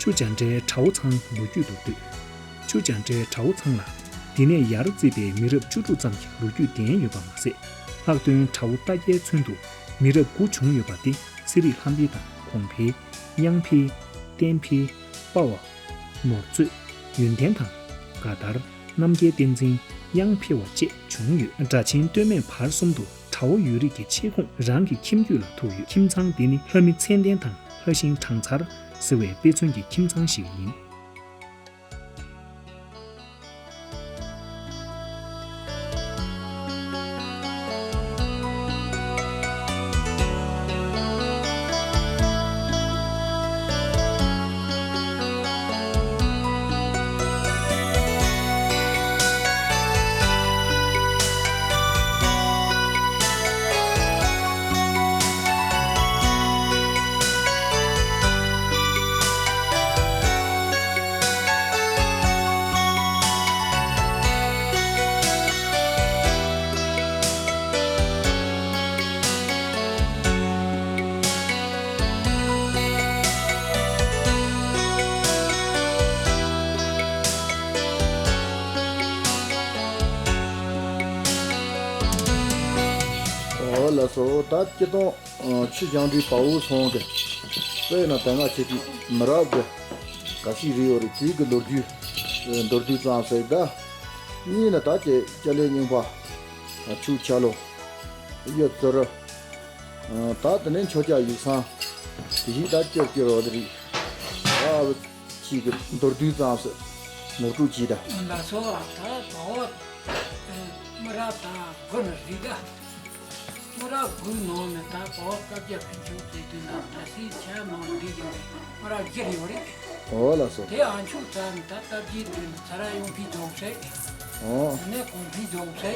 ཆུ་བྱ་འདྲེ་གྲྭ་བོ་ཚང་ལོ་རྒྱུས་མདོར་བསྡུས། ཆུ་བྱ་འདྲེ་གྲྭ་བོ་ཚང་ལ། འདི་ནས་ཡར་བརྩིས་པའི་མི་རབས་བཅུ་དྲུག་ཙམ་གྱི་ལོ་རྒྱུས་ལྡན་ཡོད་པ་མ་ཟད། ལྷག་དོན་གྲྭ་བོ་རྟ་རྒྱལ་ཚུན་དུ་མི་རབས་དགུ་བྱུང་ཡོད་པ་སྟེ། ཚེ་རིང་ལྷ་འཕེལ་དང་གོང་འཕེལ། གཡང་འཕེལ། བསྟན་འཕེལ། དཔའ་བ། ནོར་མཛོད། ཡོན་ཏན་དང་། དགའ་དར། རྣམ་རྒྱལ་བསྟན་འཛིན། གཡང་འཕེལ་བ་བཅས་བྱུང་ཡོད། སྦྲ་ཆེན་སྟོད་སྨད་བར་གསུམ་དུ་གྲྭ་བོ་ཡོད་རིགས་ཀྱི་ཆེ་ཁུངས་རང་གི་ཁྱིམ་རྒྱུད་ལ་ཐུག་ཡོད། ཁྱིམ་ཚང་འདི་ནི་ལྷ་མི་མཚན་ལྡན་དང་ལྷ་ཤིང་སྦྲང་ཚར་ཟེར་བའི་དཔེ་མཚོན་གྱི་ཁྱིམ་ཚང་ཞིག་ཡིན། ཨོ་ལགས་སོ། ད་སྤྱིར་བཏང་ཆུ་བྱང་འདྲའི་དཔའ་བོ་ཚང་གི་དཔེར་ན་ད་སྔ་ཆེ་དུས་མི་རབས་ཀྱི་ག་ཤི་རི་ཡོ་རི་དུས་ཀྱི་ལོ་རྒྱུས་མདོར་བསྡུས་ཙམ་ཟེར། ད་གཉིས་ནི་ད་ཀྱི་སྐྱ་ལེ་རྙིང་པ། ཆུ་བྱ་ལོ། གཡུ་བཙུར། ད་དེ་ནས་མཆོད་བྱ་ཡུག་སང་། དེ་བཞིན་ད་ཀྱོར་ཀྱོར་བ་དེ་རིགས། ད་ཅིག་གི་མདོར་བསྡུས་ཙམ་ཟེར་ངོ་སྤྲོད་ཅིག་ད། ལགས་སོ། ད་བོད་མི་རབས་ད་དགུ་ནི་རེད་ད། མི་རབས་དགུའི་ནང་ནས་ད་བོད་སྐབས་རྒྱ་ཕན་ཆད་བྱེད་དུས་ན་ད་སྲིད་ཆ་མང་འདི་ཡོད་རེད། མི་རབས་བཞི་ཡོད་རེད། ཨོ་ལགས་སོ། དེ་ཨ་མཆོག་ཙམ་ད་སྟབས་ཀྱིས་འདི་ནི་ཚ་ར་གཡུ་འཕེལ་རྫོགས་ཚེ། ཨོ། དེ་ནས་གོང་འཕེལ་རྫོགས་ཚེ།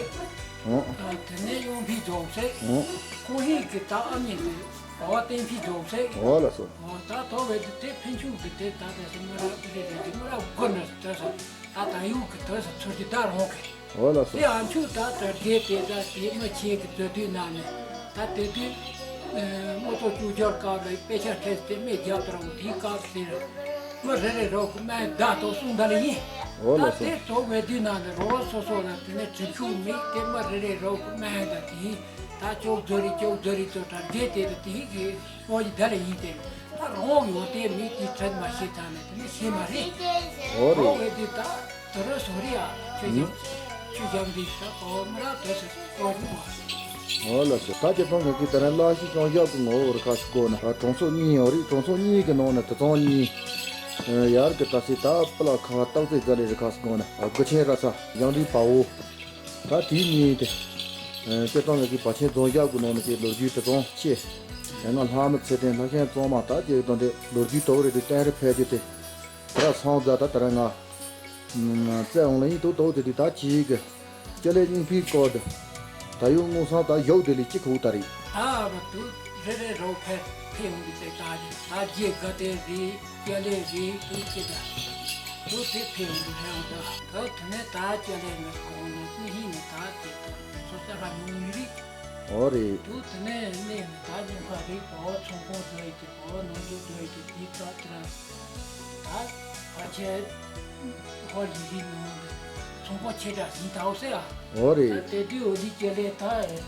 ཨོ། དེ་ནས་གཡུ་འཕེལ་རྫོགས་ཚེ། ཨོ། ཁོང་ཧིང་གི་ད་ཨ་མྱེས་དེ་ཨོ་བསྟན་འཕེལ་རྫོགས་ཚེ། ཨོ་ལགས་སོ། ཨོ་ད་ཐོག་བས་དེ་དེ་ཕན་ཆད་གི་དེ་ད་དེ་སེ་མི་རབས་རེ་རེ་དེ་མི་རབས་དགུ་ནས་དེ་སོ་ད་ད་ཡུག་གི་དེ་སོ་ཚུར་གྱི་ད་རང་གི། ཨོ་ལགས་སོ། དེ་ཨ་མཆོག་ད་དར་རྒྱས་དེ་ད་དེ་མི་ཆེ་གི་མཛད་དུས་ན་ནས་ད་དེ་དུས། དམངས་གཙོ་བཅོས་བསྒྱུར་སྐབས་ལ་དཔེ་ཆ་ཁྲིད་དེ་མི་རྒྱབ་དུ་རང་དེའི་སྐབས་དེར་མི་རེ་རེ་རོགས་ཀྱི་སྨན་བདག་ཏུ་གསུངས་ད་ལ་ཡིན། ཨོ་ལགས་སོ། ད་དེ་ཐོག་བས་དུས་ན་ནས་རོགས་སོ་སོ་ལ་དེ་ནས་གྲིབ་ཤུགས་མེད་དེ་མི་རེ་རེ་རོགས་ཀྱི་སྨན་དང་དེ་ཡིན། ད་ཅོག་རྫོ་རི་ཅོག་རྫོ་རི་ཚོ་དར་རྒྱས་དེ་དེ་ཡིན་གི། ཨོ་ཡི་ད་ལ་ཡིན་ཏེ། ད་རང་ཡོད་དེ་མི་དེ་ཁྲིད་མ་ཤེས་ཙང་ནས་དེ་ནི་ཤེས་མ་རེད། ཨོ་རེད། ཨོ་ཝེ་དེ་ད་དུ་རུ་སོ་རི་ཡ་ཆོས་ཀྱང་ཆོས་ཀྱང་འདི་ད་ཨོ་མི་ར་དེ་སུ་ཨོ་རུ་བ། ཨོ་ལགས་སོ། ད་ཁྱེད་རང་གི་དེ་རིང་བླ་ཤི་ཅང་ཞབས་ཀྱི་ངོ་བོ་རུ་ཁ་ཞིག་གོ་ན་གྲོང་ཚོ་གཉིས་ཡོད་རེད། གྲོང་ཚོ་གཉིས་ཀྱི་ནང་ནས་དེ་ཚང་གཉིས་ཡར་གི་ད་སི་ད་སྤུ་ལ་ཁ་བ་སྟག་རྩེ་རྫ་ལེ་རུ་ཁ་ཞིག་གོ་ན་དགུ་ཆེན་ར་ས་ཡང་རིག་པའོ། ད་དེའི་གཉིས་དེ། སྤྱིར་བཏང་ངེད་ཀྱི་བར་ཆེན་རྫོང་ཞབས་ཀྱི་ནང་ནས་ཀྱི་ལོ་རྒྱུས་དེ་ཙམ་ཆེ། ཡང་ན་ལྷ་མི་ཚེ་བརྟན་ལྷ་ཤན་གཙང་མ་ད་ཀྱི་དོན་དེ་ལོ་རྒྱུས་དོག་རེ་དེ་བསྟན་རེ་ཕལ་རྒྱུ་དེ། དེ་ར་སང་རྫ་ད་དེ་ར་ང་། བཙལ་འོང་ལ་ཡིན་དུ་དོག་དེ་དུས་ད་ཅིག་གི། སྐྱ་ལེ་རྙིང་པའི་སྐོར་དུ། ད་ཡོད་དངོས་སང་ད་ཡོད་དེ་ལས་ཅི་ཁུག་ད་རེད། ད་བ་དུ་རེ་རེ་རོ་ཕེ་ཕེ་འོང་གི་ཚེ་ད་ཅི་ད་རྗེ་དགའ་དེ་རེད། སྐྱ་ལེ་རེད་དུ་ཅི་ད། དུ་དེ་ཕེ་འོང་གི་ཕེ་འོང་ད། ད་དེ་ནས་ད་སྐྱ་ལེ་ནས་གོང་ནས་ཀུན་ཧིང་ནས་ད་ཅི་ད་སོ་ས་ར་ཉུང་ཉུང་རེད། ཨོ་རེད། དུ་དེ་ནས་གནས་ནས་ད་ཉིན་ཁ་རེད། བོ་ཚོང་ཁང་བཟོ་ཡི་དེ་བོ་ནང་དུ་བཟོ་ཡི་དེ་དེ་ད་དེ་ར་ད་ཕ་ཆེ་ཧོར་ཡི་རི་ནང་དུ་ཚོང་པ་ཆེ་དྲག་ཡིན་ད་འོ་ཟེར་ཨ། ཨོ་རེད། ད་དེ་དུས་འོ་དེ་སྐྱ་ལེ་ད་ད་དེ་ནས་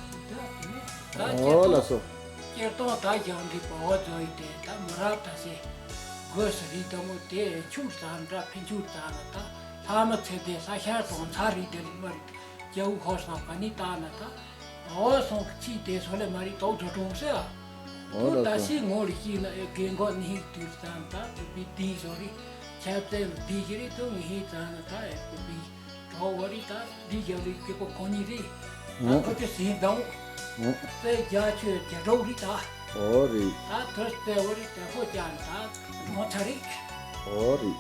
ད་ཨོ་ལ་སོ། སྤྱིར་བཏང་ད་ཞང་འདི་བ་བ་རྫོ་ཡི་དེ་ད་མི་རབས་ད་སེ་དགོས་སུ་རི་དང་མོ་དེ་ཆུ་ཙམ་འདྲ་ཕན་ཆུ་ཙམ་ལ་ད་ལྷ་མི་ཚེ་དེ་ས་ཤར་གྲོང་ཚ་རི་དེ་ལི་མ་རི་རྒྱ་བོ་ཧོར་སང་ག་ནི་ད་ན་ད་བ་བ་སོང་གི་ཚིག་དེ་སོ་ལེ་མ་རི་དོག་འགྲོ་གྲོང་སེ་ཨ། ཨོ་ད་ལ་སོ། སི་ངོ་རི་ཤི་ན་ཨེ་རྒན་གོ་ནི་ཧིག་དུས་ཙམ་ད་དུ་བི་དི་སོ་རི་ཆབ་ཙེ་ལ་དི་ཞི་རི་དུ་ངི་ཧིག་ཙམ་ན་ད་ཨེ་དུ་བི། གྲོགས་བ་རི་ད་འདི་རྒྱབ་རི་སྐྱེ་པོ་ཁོ་གཉིས་རི། ད་ཨོ་ཁོ་ཚོ་ཟིན་དང་། ཨོ་རྩེ་རྒྱ་ཆོས་རྒྱ་གྲོགས་རི་ད། ཨོ་རི། ད་དུར་རྩེ་བ་རི་དེ་ཁོ་ཅང་ད་གྲོང་ཚ་རི། ཨོ་རི།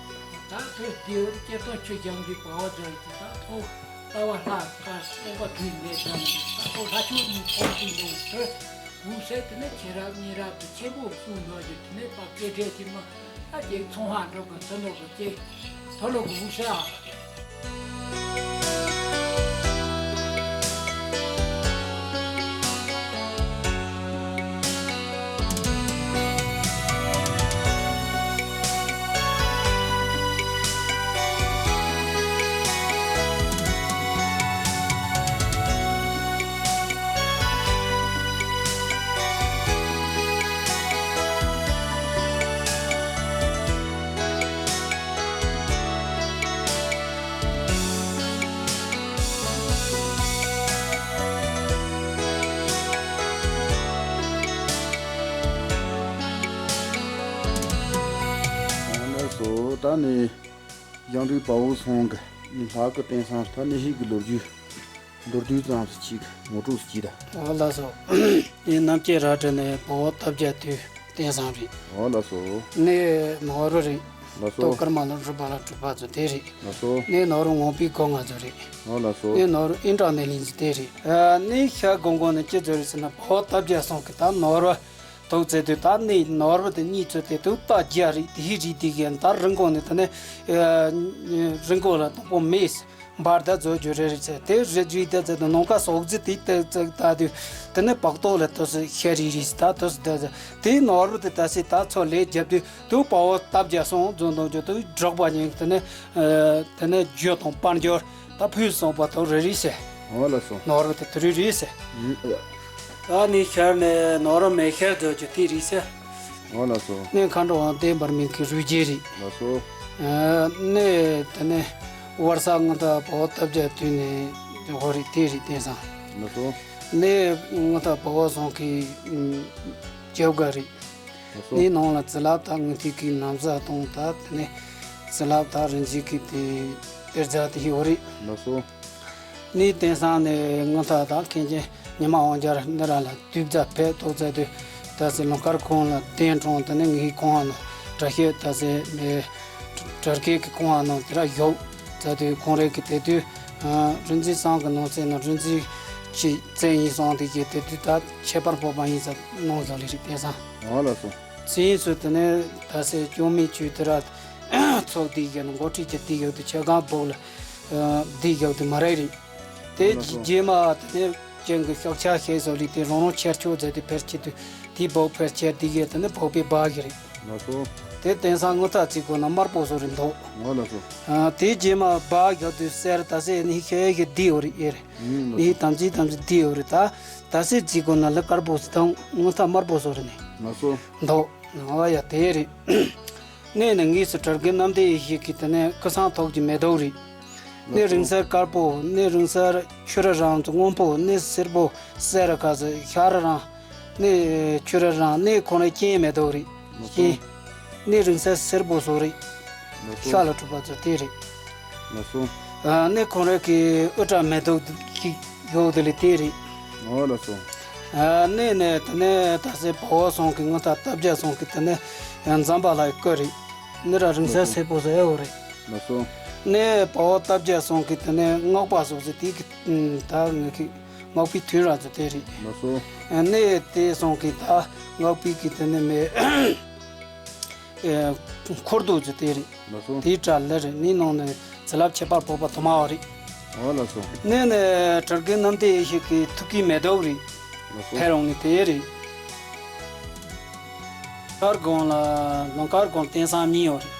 ད་དུར་དེ་བ་རི་སྐྱེ་སྟོན་ཆོས་རྒྱང་རི་བ་བ་རྫོ་ཡི་ད་ཐོ་ལྟ་བ་ལྷ་ཁ་སྟོན་པ་དུས་མེད་དང་ད་ཐོ་ལྷ་ཆོས་ནི་ཁོང་དུ་ནོ་དུར། འུ་ཟེར་དེ་ནས་ཁྱེད་རབ་གཉིས་རབ་ཏུ་ཆེན་པོ་གསུང་འདོད་ཀྱི་དེ་ནས་པ་སྐད་སྒྲས་ཀྱི་མ་ཨ་ཅེ་ཚོང་ཧ་འགྲོ་གི་ཚུ་འགྲོ་གི་ཅེ་ཐོ་ལོ་གི་འུ་ཟེར་ཨ། ཨ་ནི། ཡང་རིག་དཔའ་བོ་ཚང་གི་ལྷ་སྐུ་རྟེན་བཟང་ད་ནི་ཧིག་གི་ལོ་རྒྱུས་མདོར་བསྡུས་ཙམ་ཞིག་ངོ་སྤྲོད་ཞིག་གྱིས་ད། ཨོ་ལགས་སོ། ངས་རྣམ་རྒྱལ་ར་སྒྲ་ནས་དཔའ་བོ་སྟོབས་རྒྱལ་དུས་རྟེན་བཟང་རེད། ཨོ་ལགས་སོ། ནས་ནོར་བུ་རེད། ལགས་སོ། ཏོག་དཀར་མ་ལ་གྲུབ་པ་ལ་གྲུབ་པ་ཚོ་དེ་རེད། ལགས་སོ། ནས་ནོར་བུ་ངོ་པའི་སྒོ་ང་ཚོ་རེད། ཨོ་ལགས་སོ། ནས་ནོར་བུ་ཨིན་དྲ་ནས་ལིན་ཚི་དེ་རེད། ཨ་ནས་ཤ་གོང་གོང་ནས་ཅི་ཚོ་རེད་ཟེར་ན་དཔའ་བོ་སྟོབས་རྒྱལ་སོང་གི་ད་ནོར་བུ། དུག་རྩེ་དུས་ད་ནི་ནོར་བུ་དེ་གཉིས་ཚོ་དེ་དུ་རྟ་རྒྱ་རིགས་དེ་ཧི་རིགས་དེ་གན་ད་རིན་གོང་ནི་དེ་ནི་རིན་གོང་ལ་དང་པོ་མེད་འབར་ད་བཟོ་རྒྱུ་རེ་རེ་ཚེ་དེ་རེ་རྒྱུའི་དེ་ཚེ་ནང་ཀ་སོག་རྫི་དེ་དེ་ཚེ་ད་དུས་དེ་ནི་བག་ཏོ་ལ་དུ་སི་ཤ་རི་རི་སི་ད་དུ་སི་དེ་ཚེ་དེ་ནོར་བུ་དེ་ད་སི་ད་ཚོ་ལས་རྒྱབ་དུས་དུ་དཔའ་བོ་སྟབས་རྒྱ་སོང་རྫོང་དང་རྒྱུ་དུ་འབྲོག་པ་ཉིན་དེ་ནི་དེ་ནི་རྒྱུ་དང་དཔལ་འབྱོར། ད་ཕུལ་སོང་པ་དང་རེ་རེ་ཟེར། འོ་ལགས་སོ། ནོར་བུ་དེ་དུ་རེ་རེ་ཟེར། ཨུ། ད་ནི་ཤར་ནས་ནོར་བུ་མེ་ཤར་དུ་གྱུར་དེ་རེ་ཟེར། འོ་ལགས་སོ། ནས་མཁའ་འགྲོ་དབང་ལྡན་འབར་མིན་གྱི་རུས་རྒྱལ་རེད། ལགས་སོ། ནས་དེ་ནས་བར་ས་ང་ད་བོ་སྟབས་རྒྱ་དུས་ནས་ཧོ་རེ་དེ་རེ་བསྟན་སང་། ལགས་སོ། ནས་ང་ད་བོ་སོང་གི་རྒྱབ་དགའ་རེད། ལགས་སོ། ནི་ནང་ལ་ཙི་ལབ་དང་ངི་ཐིག་གི་ནམ་བཟའ་དང་ད་དེ་ནས་ཙི་ལབ་དང་རིན་ཆེན་གྱི་དེ་གཏེར་རྫ་དེ་ཡོད་རེད། ལགས་སོ། ནི་དེང་སང་ནས་ངི་ཐ་དང་མཁན་ཆེན་ཉི་མ་དབང་རྒྱལ་འདི་ར་ལ་དུས་བཟའ་ཕེབས་ཐོག་ཚད་དུས་ད་སེ་ལུང་དཀར་ཁོང་ལ་གདན་དྲངས་དེ་ནས་ངི་ཁོང་ལ་གྲྭ་ཤོད་ད་སེ་མེ་གྲྭ་རྒན་གྱི་ཁོང་ལ་ནང་དེ་ར་ཡོད་ཚད་དུས་ཁོང་རེ་གི་དེ་དུས་རིན་ཆེན་སང་གི་ནང་ཚེ་ན་རིན་ཆེན་གྱི་རྩེ་ཡིན་སོང་དེ་གི་དེ་དུས་ད་ཁྱད་པར་འཕགས་པ་ཡིན་ཚད་གནང་བཞག་ལེ་རེད་དེང་སང་། ཨ་ལགས་སོ། ཚེ་ཡིན་ཚུལ་དེ་ནས་ད་སེ་སྐྱོན་མེད་ཆུ་དེ་ར་ཚོགས་དེ་གི་ནང་འགོ་ཁྲིད་ཀྱི་དེ་ཡོད་དུ་ཆ་གང་བོག་ལ་དེ་ཡོད་དུ་མ་རེད་རེད། དེ་ཨ་ལགས་སོ། རྗེས་མ་དེ་ནས་ཅན་གྱི་ཤོག་ཆ་ཤེས་སོ་ལི་དེ་རོང་རོང་ཆེར་ཆོག་མཛད་དེ་ཕེར་ཆེ་དུ་དེ་བོག་ཕེར་ཆེར་དེ་གི་དེ་ནས་བོག་པའི་བག་གི་རེད། ལགས་སོ། དེ་དེང་སང་ངོ་ཐག་ཅིག་གོ་ན་དམར་པོ་སོ་རེད་འདུག་ཨ་ལགས་སོ། དེ་རྗེས་མ་བག་ཡོད་དུ་སེར་ད་སེ་ནི་ཤེས་ཀྱི་དེ་ཡོད་རེད་ཨེ་རེད། ཨུམ། ལགས་ནི་སོ། དམ་ཚིག་དམ་ཚིག་དེ་ཡོད་རེད་ད། ད་སེ་ཅིག་གོ་ན་ལ་དཀར་པོ་སི་དང་ངོ་ཐག་དམར་པོ་སོ་རེད་ནི། ལགས་སོ། འདུག་ཨ་ཡ་དེ་རེད། གནས་ནི་དངོས་སུ་གྲྭ་རྒན་རྣམ་ལྡན་ཡེ་ཤེས་ཀྱི་དེ་ནས་སྐུ་སྲང་ཐོག་གི་མེ་ཏོག་རེད། གནས་རིང་སར་དཀར་པོ་གནས་རིང་སར་ཆུ་ར་རང་དུ་སྔོན་པོ་གནས་སེར་པོ་སེར་ར་ཁ་ས་ཤ་ར་རང་གནས་ཆུ་ར་རང་གནས་ཁོང་ར་སྐྱེས་མེ་ཏོག་རེད། སྐྱེས། གནས་རིང་སར་སེར་པོ་སོ་རེད། ཤ་ལ་གྲུབ་པ་ཚོ་དེ་རེད། ལགས་སོ། གནས་ཁོང་ར་གི་དབུ་སྐྲ་མེ་ཏོག་གི་ཡོག་དེ་ལས་དེ་རེད། ཨོ་ལགས་སོ། ཨ་ནས་ནས་དེ་ནས་ད་སེ་བོ་སོང་གི་ངོ་ཐག་སྟབས་རྒྱ་སོང་གི་དེ་ནས་ཡང་ཛམ་བྷ་ལ་ཡི་སྐོར་རེད། ནི་ར་རིང་སར་སེར་པོ་ཟེར་ཡོད་རེད། ལགས་སོ། ནས་བོ་སྟབས་རྒྱ་སོང་གི་དེ་ནས་སྔགས་པ་སོགས་ཟེར་དེ་གི་ད་ངེད་ཀྱི་སྔགས་པའི་དུས་ར་ཚོ་དེ་རེད། ལགས་སོ། ནས་དེ་སོང་གི་ད་སྔགས་པའི་གི་དེ་ནས་མེ་འཁོར་དུ་ཚོ་དེ་རེད། ལགས་སོ། དེའི་གྲས་ལ་རེད་ནི་ནང་ནས་ཚེ་རབས་ཁྱད་པར་འཕགས་པ་དུ་མ་བ་རེད། ཨོ་ལགས་སོ། ནས་ནས་གྲྭ་རྒན་རྣམ་ལྡན་ཡེ་ཤེས་ཀྱི་ཐུགས་ཀྱི་མེ་ཏོག་རེད། ལགས་སོ། ཕེ་རོང་ནི་དེ་རེད། དཀར་དགོན་ལ་ལུང་དཀར་དགོན་རྟེན་བཟང་གཉིས་ཡོད་རེད།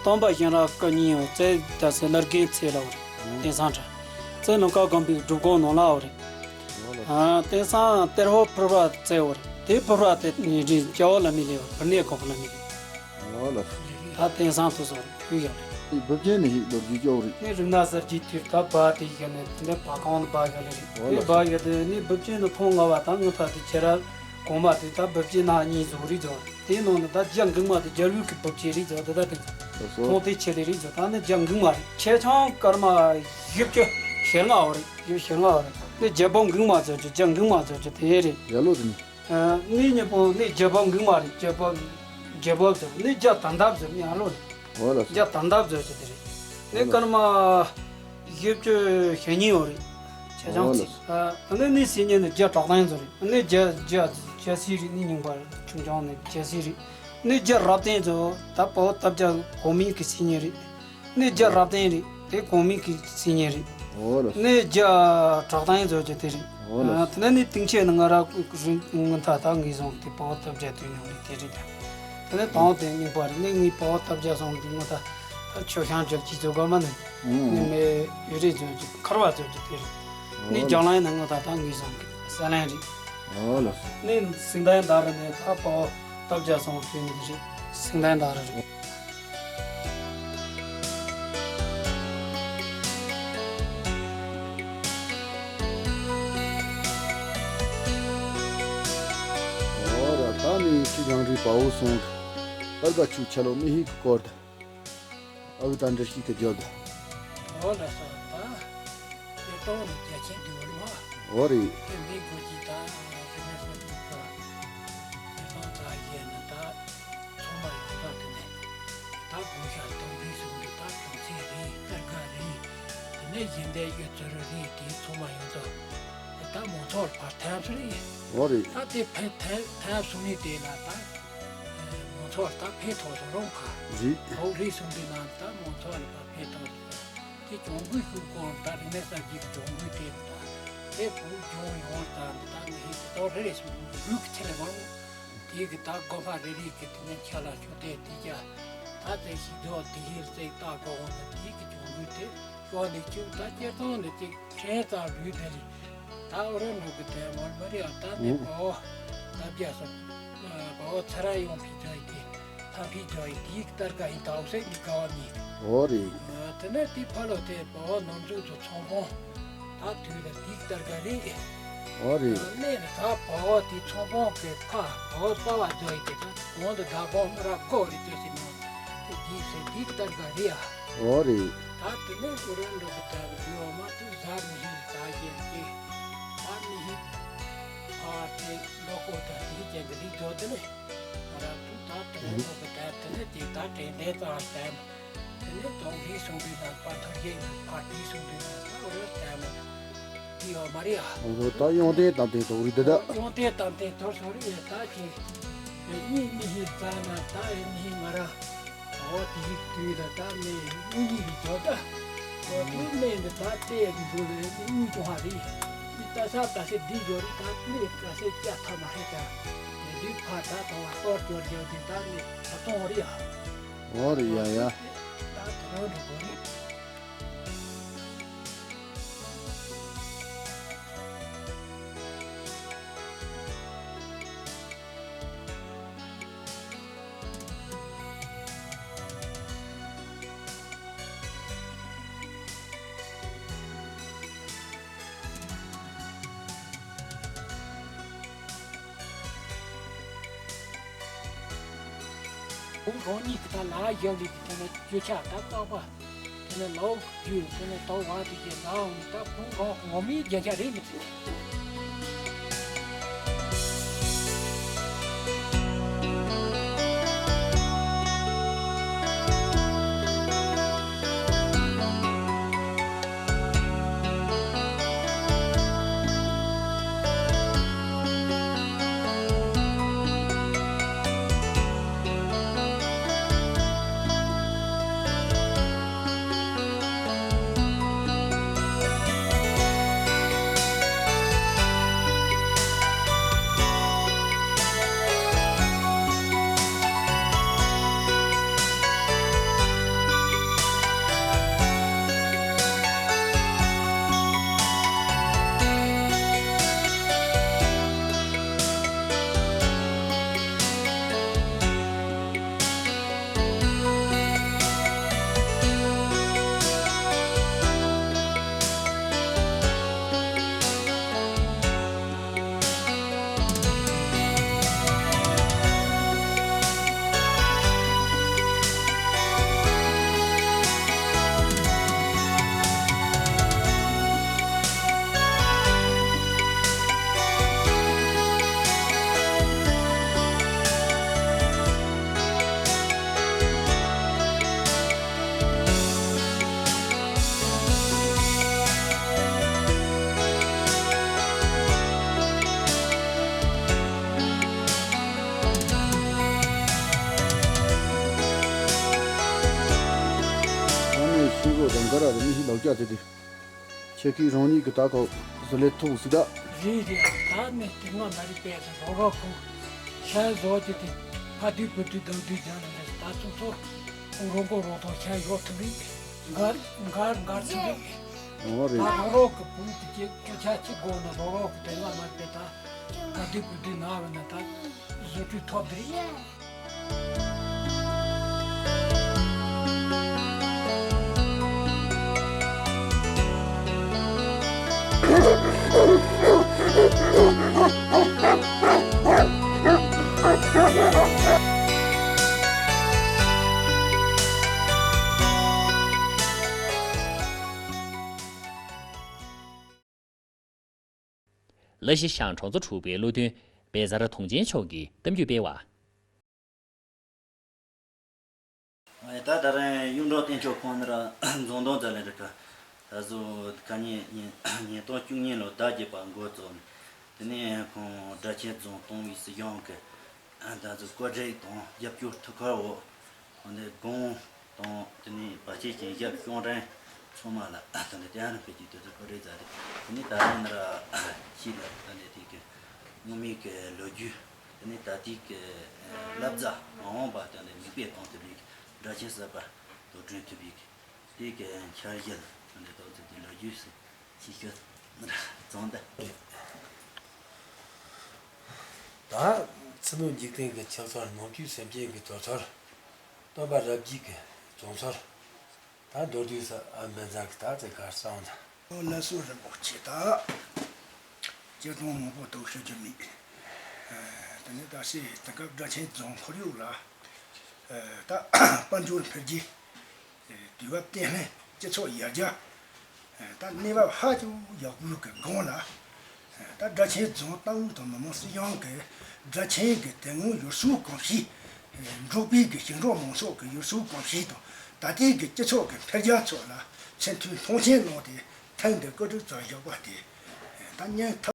སྟོན་པ་གཞན་རབ་སྐུ་གཉིས་ཡོད་རྩེ་ད་སེ་བླ་རྒན་ཚེ་ལ་བ་རེད་རྟེན་བཟང་གྲྭ། རྩེ་ལུང་དཀར་དགོན་པའི་སྒྲུབ་དགོན་ནང་ལ་བ་རེད། ཨ་རྟེན་བཟང་གཏེར་ཧོར་ཕུར་པ་རྩེ་བ་རེད་དེ་ཕུར་པ་དེ་ནི་རིན་སྐྱ་བོ་ལ་མི་ལེ་བ་ཕུར་ནས་དགོན་པ་ལ་མི་ལེ། ཨོ་ལགས་སོ། ད་དེང་སང་དུ་སོང་རེད་ཡོད་ཡོད་རེད། འབུབ་ཆེན་ནི་ཡིག་ལོ་རྒྱུས་སྐྱོ་རེད། ནི་རིག་གནས་གསར་བརྗེའི་དུས་ད་བ་དེ་ཡིག་ནས་དེ་འདྲ་བ་གང་ལ་བ་ཡོད་ལེ་རེད། ཨོ་ལགས་སོ། དེ་བ་ཡོད་དེ་ནི་འབུབ་ཆེན་ནི་ཁོང་ལྔ་བ་དང་ངི་ཐ་དེ་ཁྱེད་ར་གོང་མ་དེ་ད་འབུབ་ཆེན་ནག་གཉིས་བཟོ་རེད་བཟོ། དེའི་ནང་ནས་ད་རྒྱ་འགིག་མ་དེ་རྒྱ་ལུགས་ཀྱི་འབུབ་ཆེན་རེད་བཟོ་དེ་ད་དེ་ལགས་སོ། ཁོང་དེ་ཆེ་ལེ་རེད་བཟོ་ད་ནི་རྒྱ་འགིག་མ་རེད་ཆེ་ཆུང་སྐར་མ་བཞི་བཅུ་ཞེ་ལྔ་བ་རེད་བཞི་ཞེ་ལྔ་བ་རེད་ནི་རྒྱ་འབུབ་འགིག་མ་བཟོ་རྒྱུ་རྒྱ་འགིག་མ་བཟོ་རྒྱུ་དེ་རེད། རྒྱ་ལོ་དེ་ནི། ཨ་ནི་གཉིས་པོ་ནི་རྒྱ་བབ་འགུག་མ་རེད། རྒྱ་བབ་རྒྱ་བབ་ཟེར་ནི་རྒྱ་དམ་དམ་ཟེར་ནི་ཨ་ལོ་རེད། འོ་ལགས་སོ། རྒྱ་དམ་དམ་ཟེར་གྱི་དེ་རེད། ནི་སྐར་མ་བཞི་བཅུ་ཞེ་གཉིས་ཡོད་རེད། ཆེ་ཆུང་ཅིག་ཨ་ནི་ནི་སྲིད་ཉན་ནི་རྒྱ་གྲགས་དང་ཡིན་ཟེར་རེད། ནི་རྒྱ་རྒྱ་རྒྱ་སྲིད་རེད། ནི་རྙིང་པ་ཆུང་ཆུང་ནི་རྒྱ་སྲིད་རེད། ནི་རྒྱ་རབ་བརྟན་ཟེར་ད་པོ་སྟབས་རྒྱ་གོང་མིང་གི་སྲིད་ཉན་རེད། ནི་རྒྱ་རབ་བརྟན་རེད། དེ་གོང་མིང་གི་སྲིད་ཉན་རེད། འོ་ལགས་སོ། ནི་རྒྱ་གྲགས་དང་ཡིན་ཟེར་གྱི་དེ་རེད། འོ་ལགས་སོ། ཨ་དེ་ནས་ནི་སྟེང་ཆེན་ནི་ང་ར་རིང་ངུ་ཐ་ད་ངེས་སོང་དེ་པོ་སྟབས་རྒྱ་དུས་ཉུང་རེད་དེ་རེད། དེ་ནས་དང་དེ་རྙིང་པ་རེད། ནི་ངའི་པོ་སྟབས་རྒྱ་སོང་གི་ངུ་ཐ་ད་ཆོས་ཤང་ཅག་ཅི་ཚོ་ག་མ་ནི། ཨང་། ནི་མེ་ཡུ་རེད་ཟེར་གྱི་མཁར་བ་ཟེར་གྱི་དེ་རེད། ནི་འོ་ལགས། རྒྱང་ལ་ཡིན་ན་ངུ་ཐ་ད་ངེས་སོང་གི་ས་ལན་རེད། འོ་ལགས་སོ། ནི་སེང་ལྡན་ཟླ་ར་ནི་ད་པོ་སྟབས་རྒྱ་སོང་དུས་ནི་དེ་རེད། སེང་ལྡན་ཟླ་ར་རེད། འོ་ར་ད་ནི་ཁྱི་རང་རིགས་དཔའ་བོ་སོང་གི་ཨར་ག་ཆུ་ཆ་ལོ་མི་ཧིག་གི་སྐོར་དུ། ཨ་བུ་ད་འདྲ་ཞིག་ཏུ་བརྗོད་ད། འོ་ལ་ས་ད། དེ་སྟོང་ནི་རྒྱ་ཆེན་འདི་བོ་ལ། འོ་རེད། དེ་མི་དགོས་ཀྱི་ད་རི་མེ་སོ་ཅིག་ག་དེ་སྟོང་ཙ་ཡེ་ན་ད་ཚང་མ་ཡོང་ད་དེ་ནས་ད་དགོས་ཤ་དོང་རི་སོང་གི་ད་གྲོང་ཚེ་རི་སྟར་ག་རི་དེ་ནས་གཞན་དེ་ཡོད་ཚོ་རི་རི་དེ་ཚང་མ་ཡོང་ད་ད་མང་ཚོགས་ལ་ཕར་ཐལ་སོང་རེད། འོ་རེད། ད་དེ་ཕན་ཐལ་ཐལ་སོང་ནི་དེ་ལ་ད། མང་ཚོགས་ལ་ད་ཕན་ཐོགས་སུ་རུང་ཁ། རེད། ཧོ་རེད་གསུངས་དུས་ན་ད་མང་ཚོགས་ལ་ད་ཕན་ཐོགས་སུ་དེ་གྱོང་གུད་ཤུགས་སྐོར་ད་རིག་གནས་གསར་བརྗེ་གི་གྱོང་གུད་དེ་ད་དེ་བུ་གྱོང་ཡོང་ད་ད་མི་ཧེ་ཏོ་རེ་རེ་སུ་རུག་ཆེ་ལེ་མང་དེ་གི་ད་དགོན་པ་རེ་རེ་གི་དེ་ནས་ཆ་ལ་ཆུ་དེ་དེ་རྒྱ་ད་དེ་ཞིག་དོ་དེ་ཧེ་རྩེ་ད་དགོ་འོང་ན་དེ་གི་གྱོང་གུད་དེ་ཤོག་ནས་ཅིག་ད་སྐྱེ་སྟོང་ནས་ཅིག་ཕྲན་ཙམ་ལུས་དེ་རེད། ད་འོ་རེ་འགྲོ་གི་དེ་མོལ་མ་རེད་ཨ། ད་ནི་ཨུ། བ་འོ་ད་བརྒྱ་སོང་། བ་འོ་ཚ་ར་ཡོང་ཕི་ཇོ་ཡི་གི་ཐ་ཕི་ཇོ་ཡི་དེའི་སྟར་ཀ་ཡིན་ད་འོ་སེ་ནི་ཀ་བ་ནི། འོ་རེད། དེ་ནས་དེ་ཕ་ལོ་དེ་བ་འོ་ནོར་འཛུགས་ཚོ་ཚོང་དཔོན་ད་དུས་ལ་དེའི་སྟར་ཀ་རེད། འོ་རེད། གནས་ནི་ད་བ་འོ་དེ་ཚོང་དཔོན་གི་ཕ་བ་འོ་པ་བ་ཇོ་ཡི་གི་ད་གོང་དུ་ད་བ་འོ་མ་ར་གོ་རེད་ཅོ་སི་མོ་དེ་དེའི་སེ་དེའི་སྟར་ཀ་རེད་ཨ། འོ་རེད། ད་དེ་ནས་འོ་རེ་འགྲོ་གི་ད་འོ་མ་དེ་ཟ་མི་ཧི་ཟ་ཡེ་གི་ད་མི་ཧི། ཨ་དེ་ལོ་ཀོ་ད་དེ་ཅན་གི་རིགས་འགྲོ་དེ་ནས་ང་རང་ཚོ་ད་དེ་ནས་ལོ་ཀོ་ད་དེ་ནས་དེ་ད་དྲན་དེ་ཙང་ལྟ་དེ་ནས་དོང་རིག་སྲུང་དུས་དང་པ་ཐོར་ཡེ་ཕར་དེ་སྲུང་དུས་དང་ད་འོ་རེ་ལྟ་ན་དེ་ཡོད་མ་རེད་ཨ། ད་ཡོང་དེ་དང་དེ་དོག་རིགས་དེ་ད། ཡོང་དེ་དང་དེ་དོག་སོ་རེད་ད་ཅི་གཉིས་མི་ཧི་ཙང་ན་ད་ཡེ་མི་ཧི་ང་རང་། འོ་དེ་ཡིག་དུས་ལ་ད་མེ་དངུལ་ཡིག་གི་འཇོག་ད། འོ་དེ་མེ་འདི་ད་ལྟའི་གི་འགྲོ་ལ་དངུལ་ཅུང་ཧ་རེད། འདི་ད་ས་ད་སེ་འདི་འཇོག་རེད་ད་མེ་ད་སེ་སྐྱ་ཐ་མ་ཧེ་ད། མེ་དུས་ཕ་ད་དང་བ་གཏོར་འཇོག་རྒྱག་དེ་ད་མེ་ད་གཏོང་རེད་ཡ། འོ་རེད་ཡ་ཡ། ད་དེ་རང་འགྲོ་དགོས་རེད། ཁོང་རང་ཉིད་ཀྱི་ད་ལ་ཡག་ལས་ཀྱི་དེ་ནས་སྐྱོ་ཆགས་ད་བཀག་པ། དེ་ནས་ལོག་རྒྱུ་དེ་ནས་དོ་བ་དེ་གའི་ལའང་ནི་ད་ཁོང་རང་ངོ་མའི་རྒྱན་ཆ་རེད་མི་ཚེ། ཨ་ནི་ཤིང་བཟོ་དང་འདི་ར་རེ་མི་ཤི་ལོག་རྒྱག་ཚེ་དུས། ཁྱེད་ཀྱིས་རང་ཉིད་ཀྱི་ད་ཁོ་བཟོ་ལས་ཐུག་སྲིད་ད། རེད་རེད། ད་ནི་དེ་སྔ་མ་རིག་པས་སུ་རོགས་རོགས་ཁོ་ཤ་བཟོ་རྒྱུ་དེ་ཕ་དུས་བུ་དུས་དང་དུས་སྦྱང་ནས་ད་ཚོ་ཚོ་ཁོ་རོགས་མགོ་རོགས་ཐོག་ཤ་ཡོད་ཐུབ་རེད། མགར་མགར་མགར་ཐུབ་རེད། འོ་རེད། ད་རོགས་རོགས་ཀྱི་བུ་དེ་ཅིག་ཁོ་ཆ་གཅིག་དགོས་ན་རོགས་རོགས་ཀྱི་དེ་སྔ་མ་རིག་པས་ད་ཕ་དུས་བུ་དུས་ན་བས་ན་ད་བཟོ་བཅོས་ཐོབ་རེད། གླ་གཞི་ཤང་གྲོང་ཚོ་དྲུག་པའི་བློ་མཐུན་བེ་ཛར་དུང་ཆེན་མཆོག་གིས་གཏམ་རྒྱུད་སྤེལ་བ། ད་ད་རིང་གཡུང་དྲུང་བསྟན་མཆོག་ཁོང་ནི་ར་རྫོང་དང་ཛ་ལན་རི་ཁ་ད་གཟོད་ཁ་ཉིན་ཉིན་ཉིན་སྟོང་བཅུ་གཉིས་ལོ་ཟླ་བརྒྱད་པ་འགོ་བཙུགས། དེ་ནས་ཁོང་སྦྲ་ཆེན་རྫོང་བཏང་བའི་སྲིད་གཞུང་གི་ད་གཟོད་བཀོད་སྒྲིག་དང་རྒྱབ་སྐྱོར་ཐུགས་ཁུར་འོག་དེ་ནས་དགོངས་དང་དེ་ནས་བར་ཆད་ཅན་ཞབས་སྐྱོང་རིང་ཚང་མ་ལ་དེ་ནས་དེ་ཡང་རིང་འཕེལ་རྒྱས་དེ་ཚོ་བཀོད་སྒྲིག་མཛད་དེ། དེ་ནས་ད་རིང་ནི་ར་ཤིས་ལ་ད་ནས་དེ་གི་སྔོན་མའི་གི་ལོ་རྒྱུས། དེ་ནས་ད་ལྟའི་གི་བསླབ་བྱ་མ་འོངས་པ་དེ་ནས་མིག་དཔེ་གཏོང་ཐུབ་པའི་སྦྲ་ཆེན་གསར་པ་དུ་བསྐྲུན་ཐུབ་པའི་དེ་གི་འཆར་གཞི་དེ་ནས་ཏོག་ཙམ་དེ་ལོ་རྒྱུས་སུ་ཤིས་ཤོད་ཙང་ད། ད་ཕྱི་སྣོད་འཇིག་རྟེན་གྱི་ཆགས་ཚུལ། ནང་བཅུད་སེམས་ཅན་གྱི་དོན་ཚུལ། སྟོན་པ་རབ་རྒྱས་ཀྱི་སྦྱོང་ཚུལ། ད་མདོར་བསྡུས་སུ་ཨ་འབན་ཚང་གི་ད་ཚེ་གར་གསང་དང་། བླ་སྲོག་རིན་པོ་ཆེ་དང་། སྤྱིར་བཏང་མང་པོ་དག་ཤོད་རྒྱུ་མེད། ཨ་དེ་ནས་ད་སེ་དེང་སྐབས་སྦྲ་ཆེན་རྫོང་ཁོར་ཡུག་ལ་ཨ་ད་དཔལ་འབྱོར་འཕེལ་རྒྱས། དུས་བབ་བརྟན་ལྷིང་སྤྱི་ཚོགས་ཡར་རྒྱས། ད་གནས་བབ་ཧ་ཅང་ཡག་པོའི་གི་སྒང་ལ། ད་སྦྲ་ཆེན་རྫོང་ཏང་ཨུད་དང་མི་དམངས་སྲིད་གཞུང་གི་སྦྲ་ཆེན་གྱི་དེ་སྔོན་ཡུལ་སྲོལ་གོམས་གཤིས་འབྲོག་པའི་གི་ཞིང་འབྲོག་མང་ཚོགས་ཀྱི་ཡུལ་སྲོལ་གོམས་གཤིས་དང་ད་ལྟའི་གི་སྤྱི་ཚོགས་ཀྱི་འཕེལ་རྒྱས་ཚོ་ལ་ཚད་མཐོའི་མཐོང་ཆེན་གནང་སྟེ་ཐེངས་འདིར་བཀོད་སྒྲིག་བྱས་བཞག་པ་དེ་ད་སྙིང་ཐག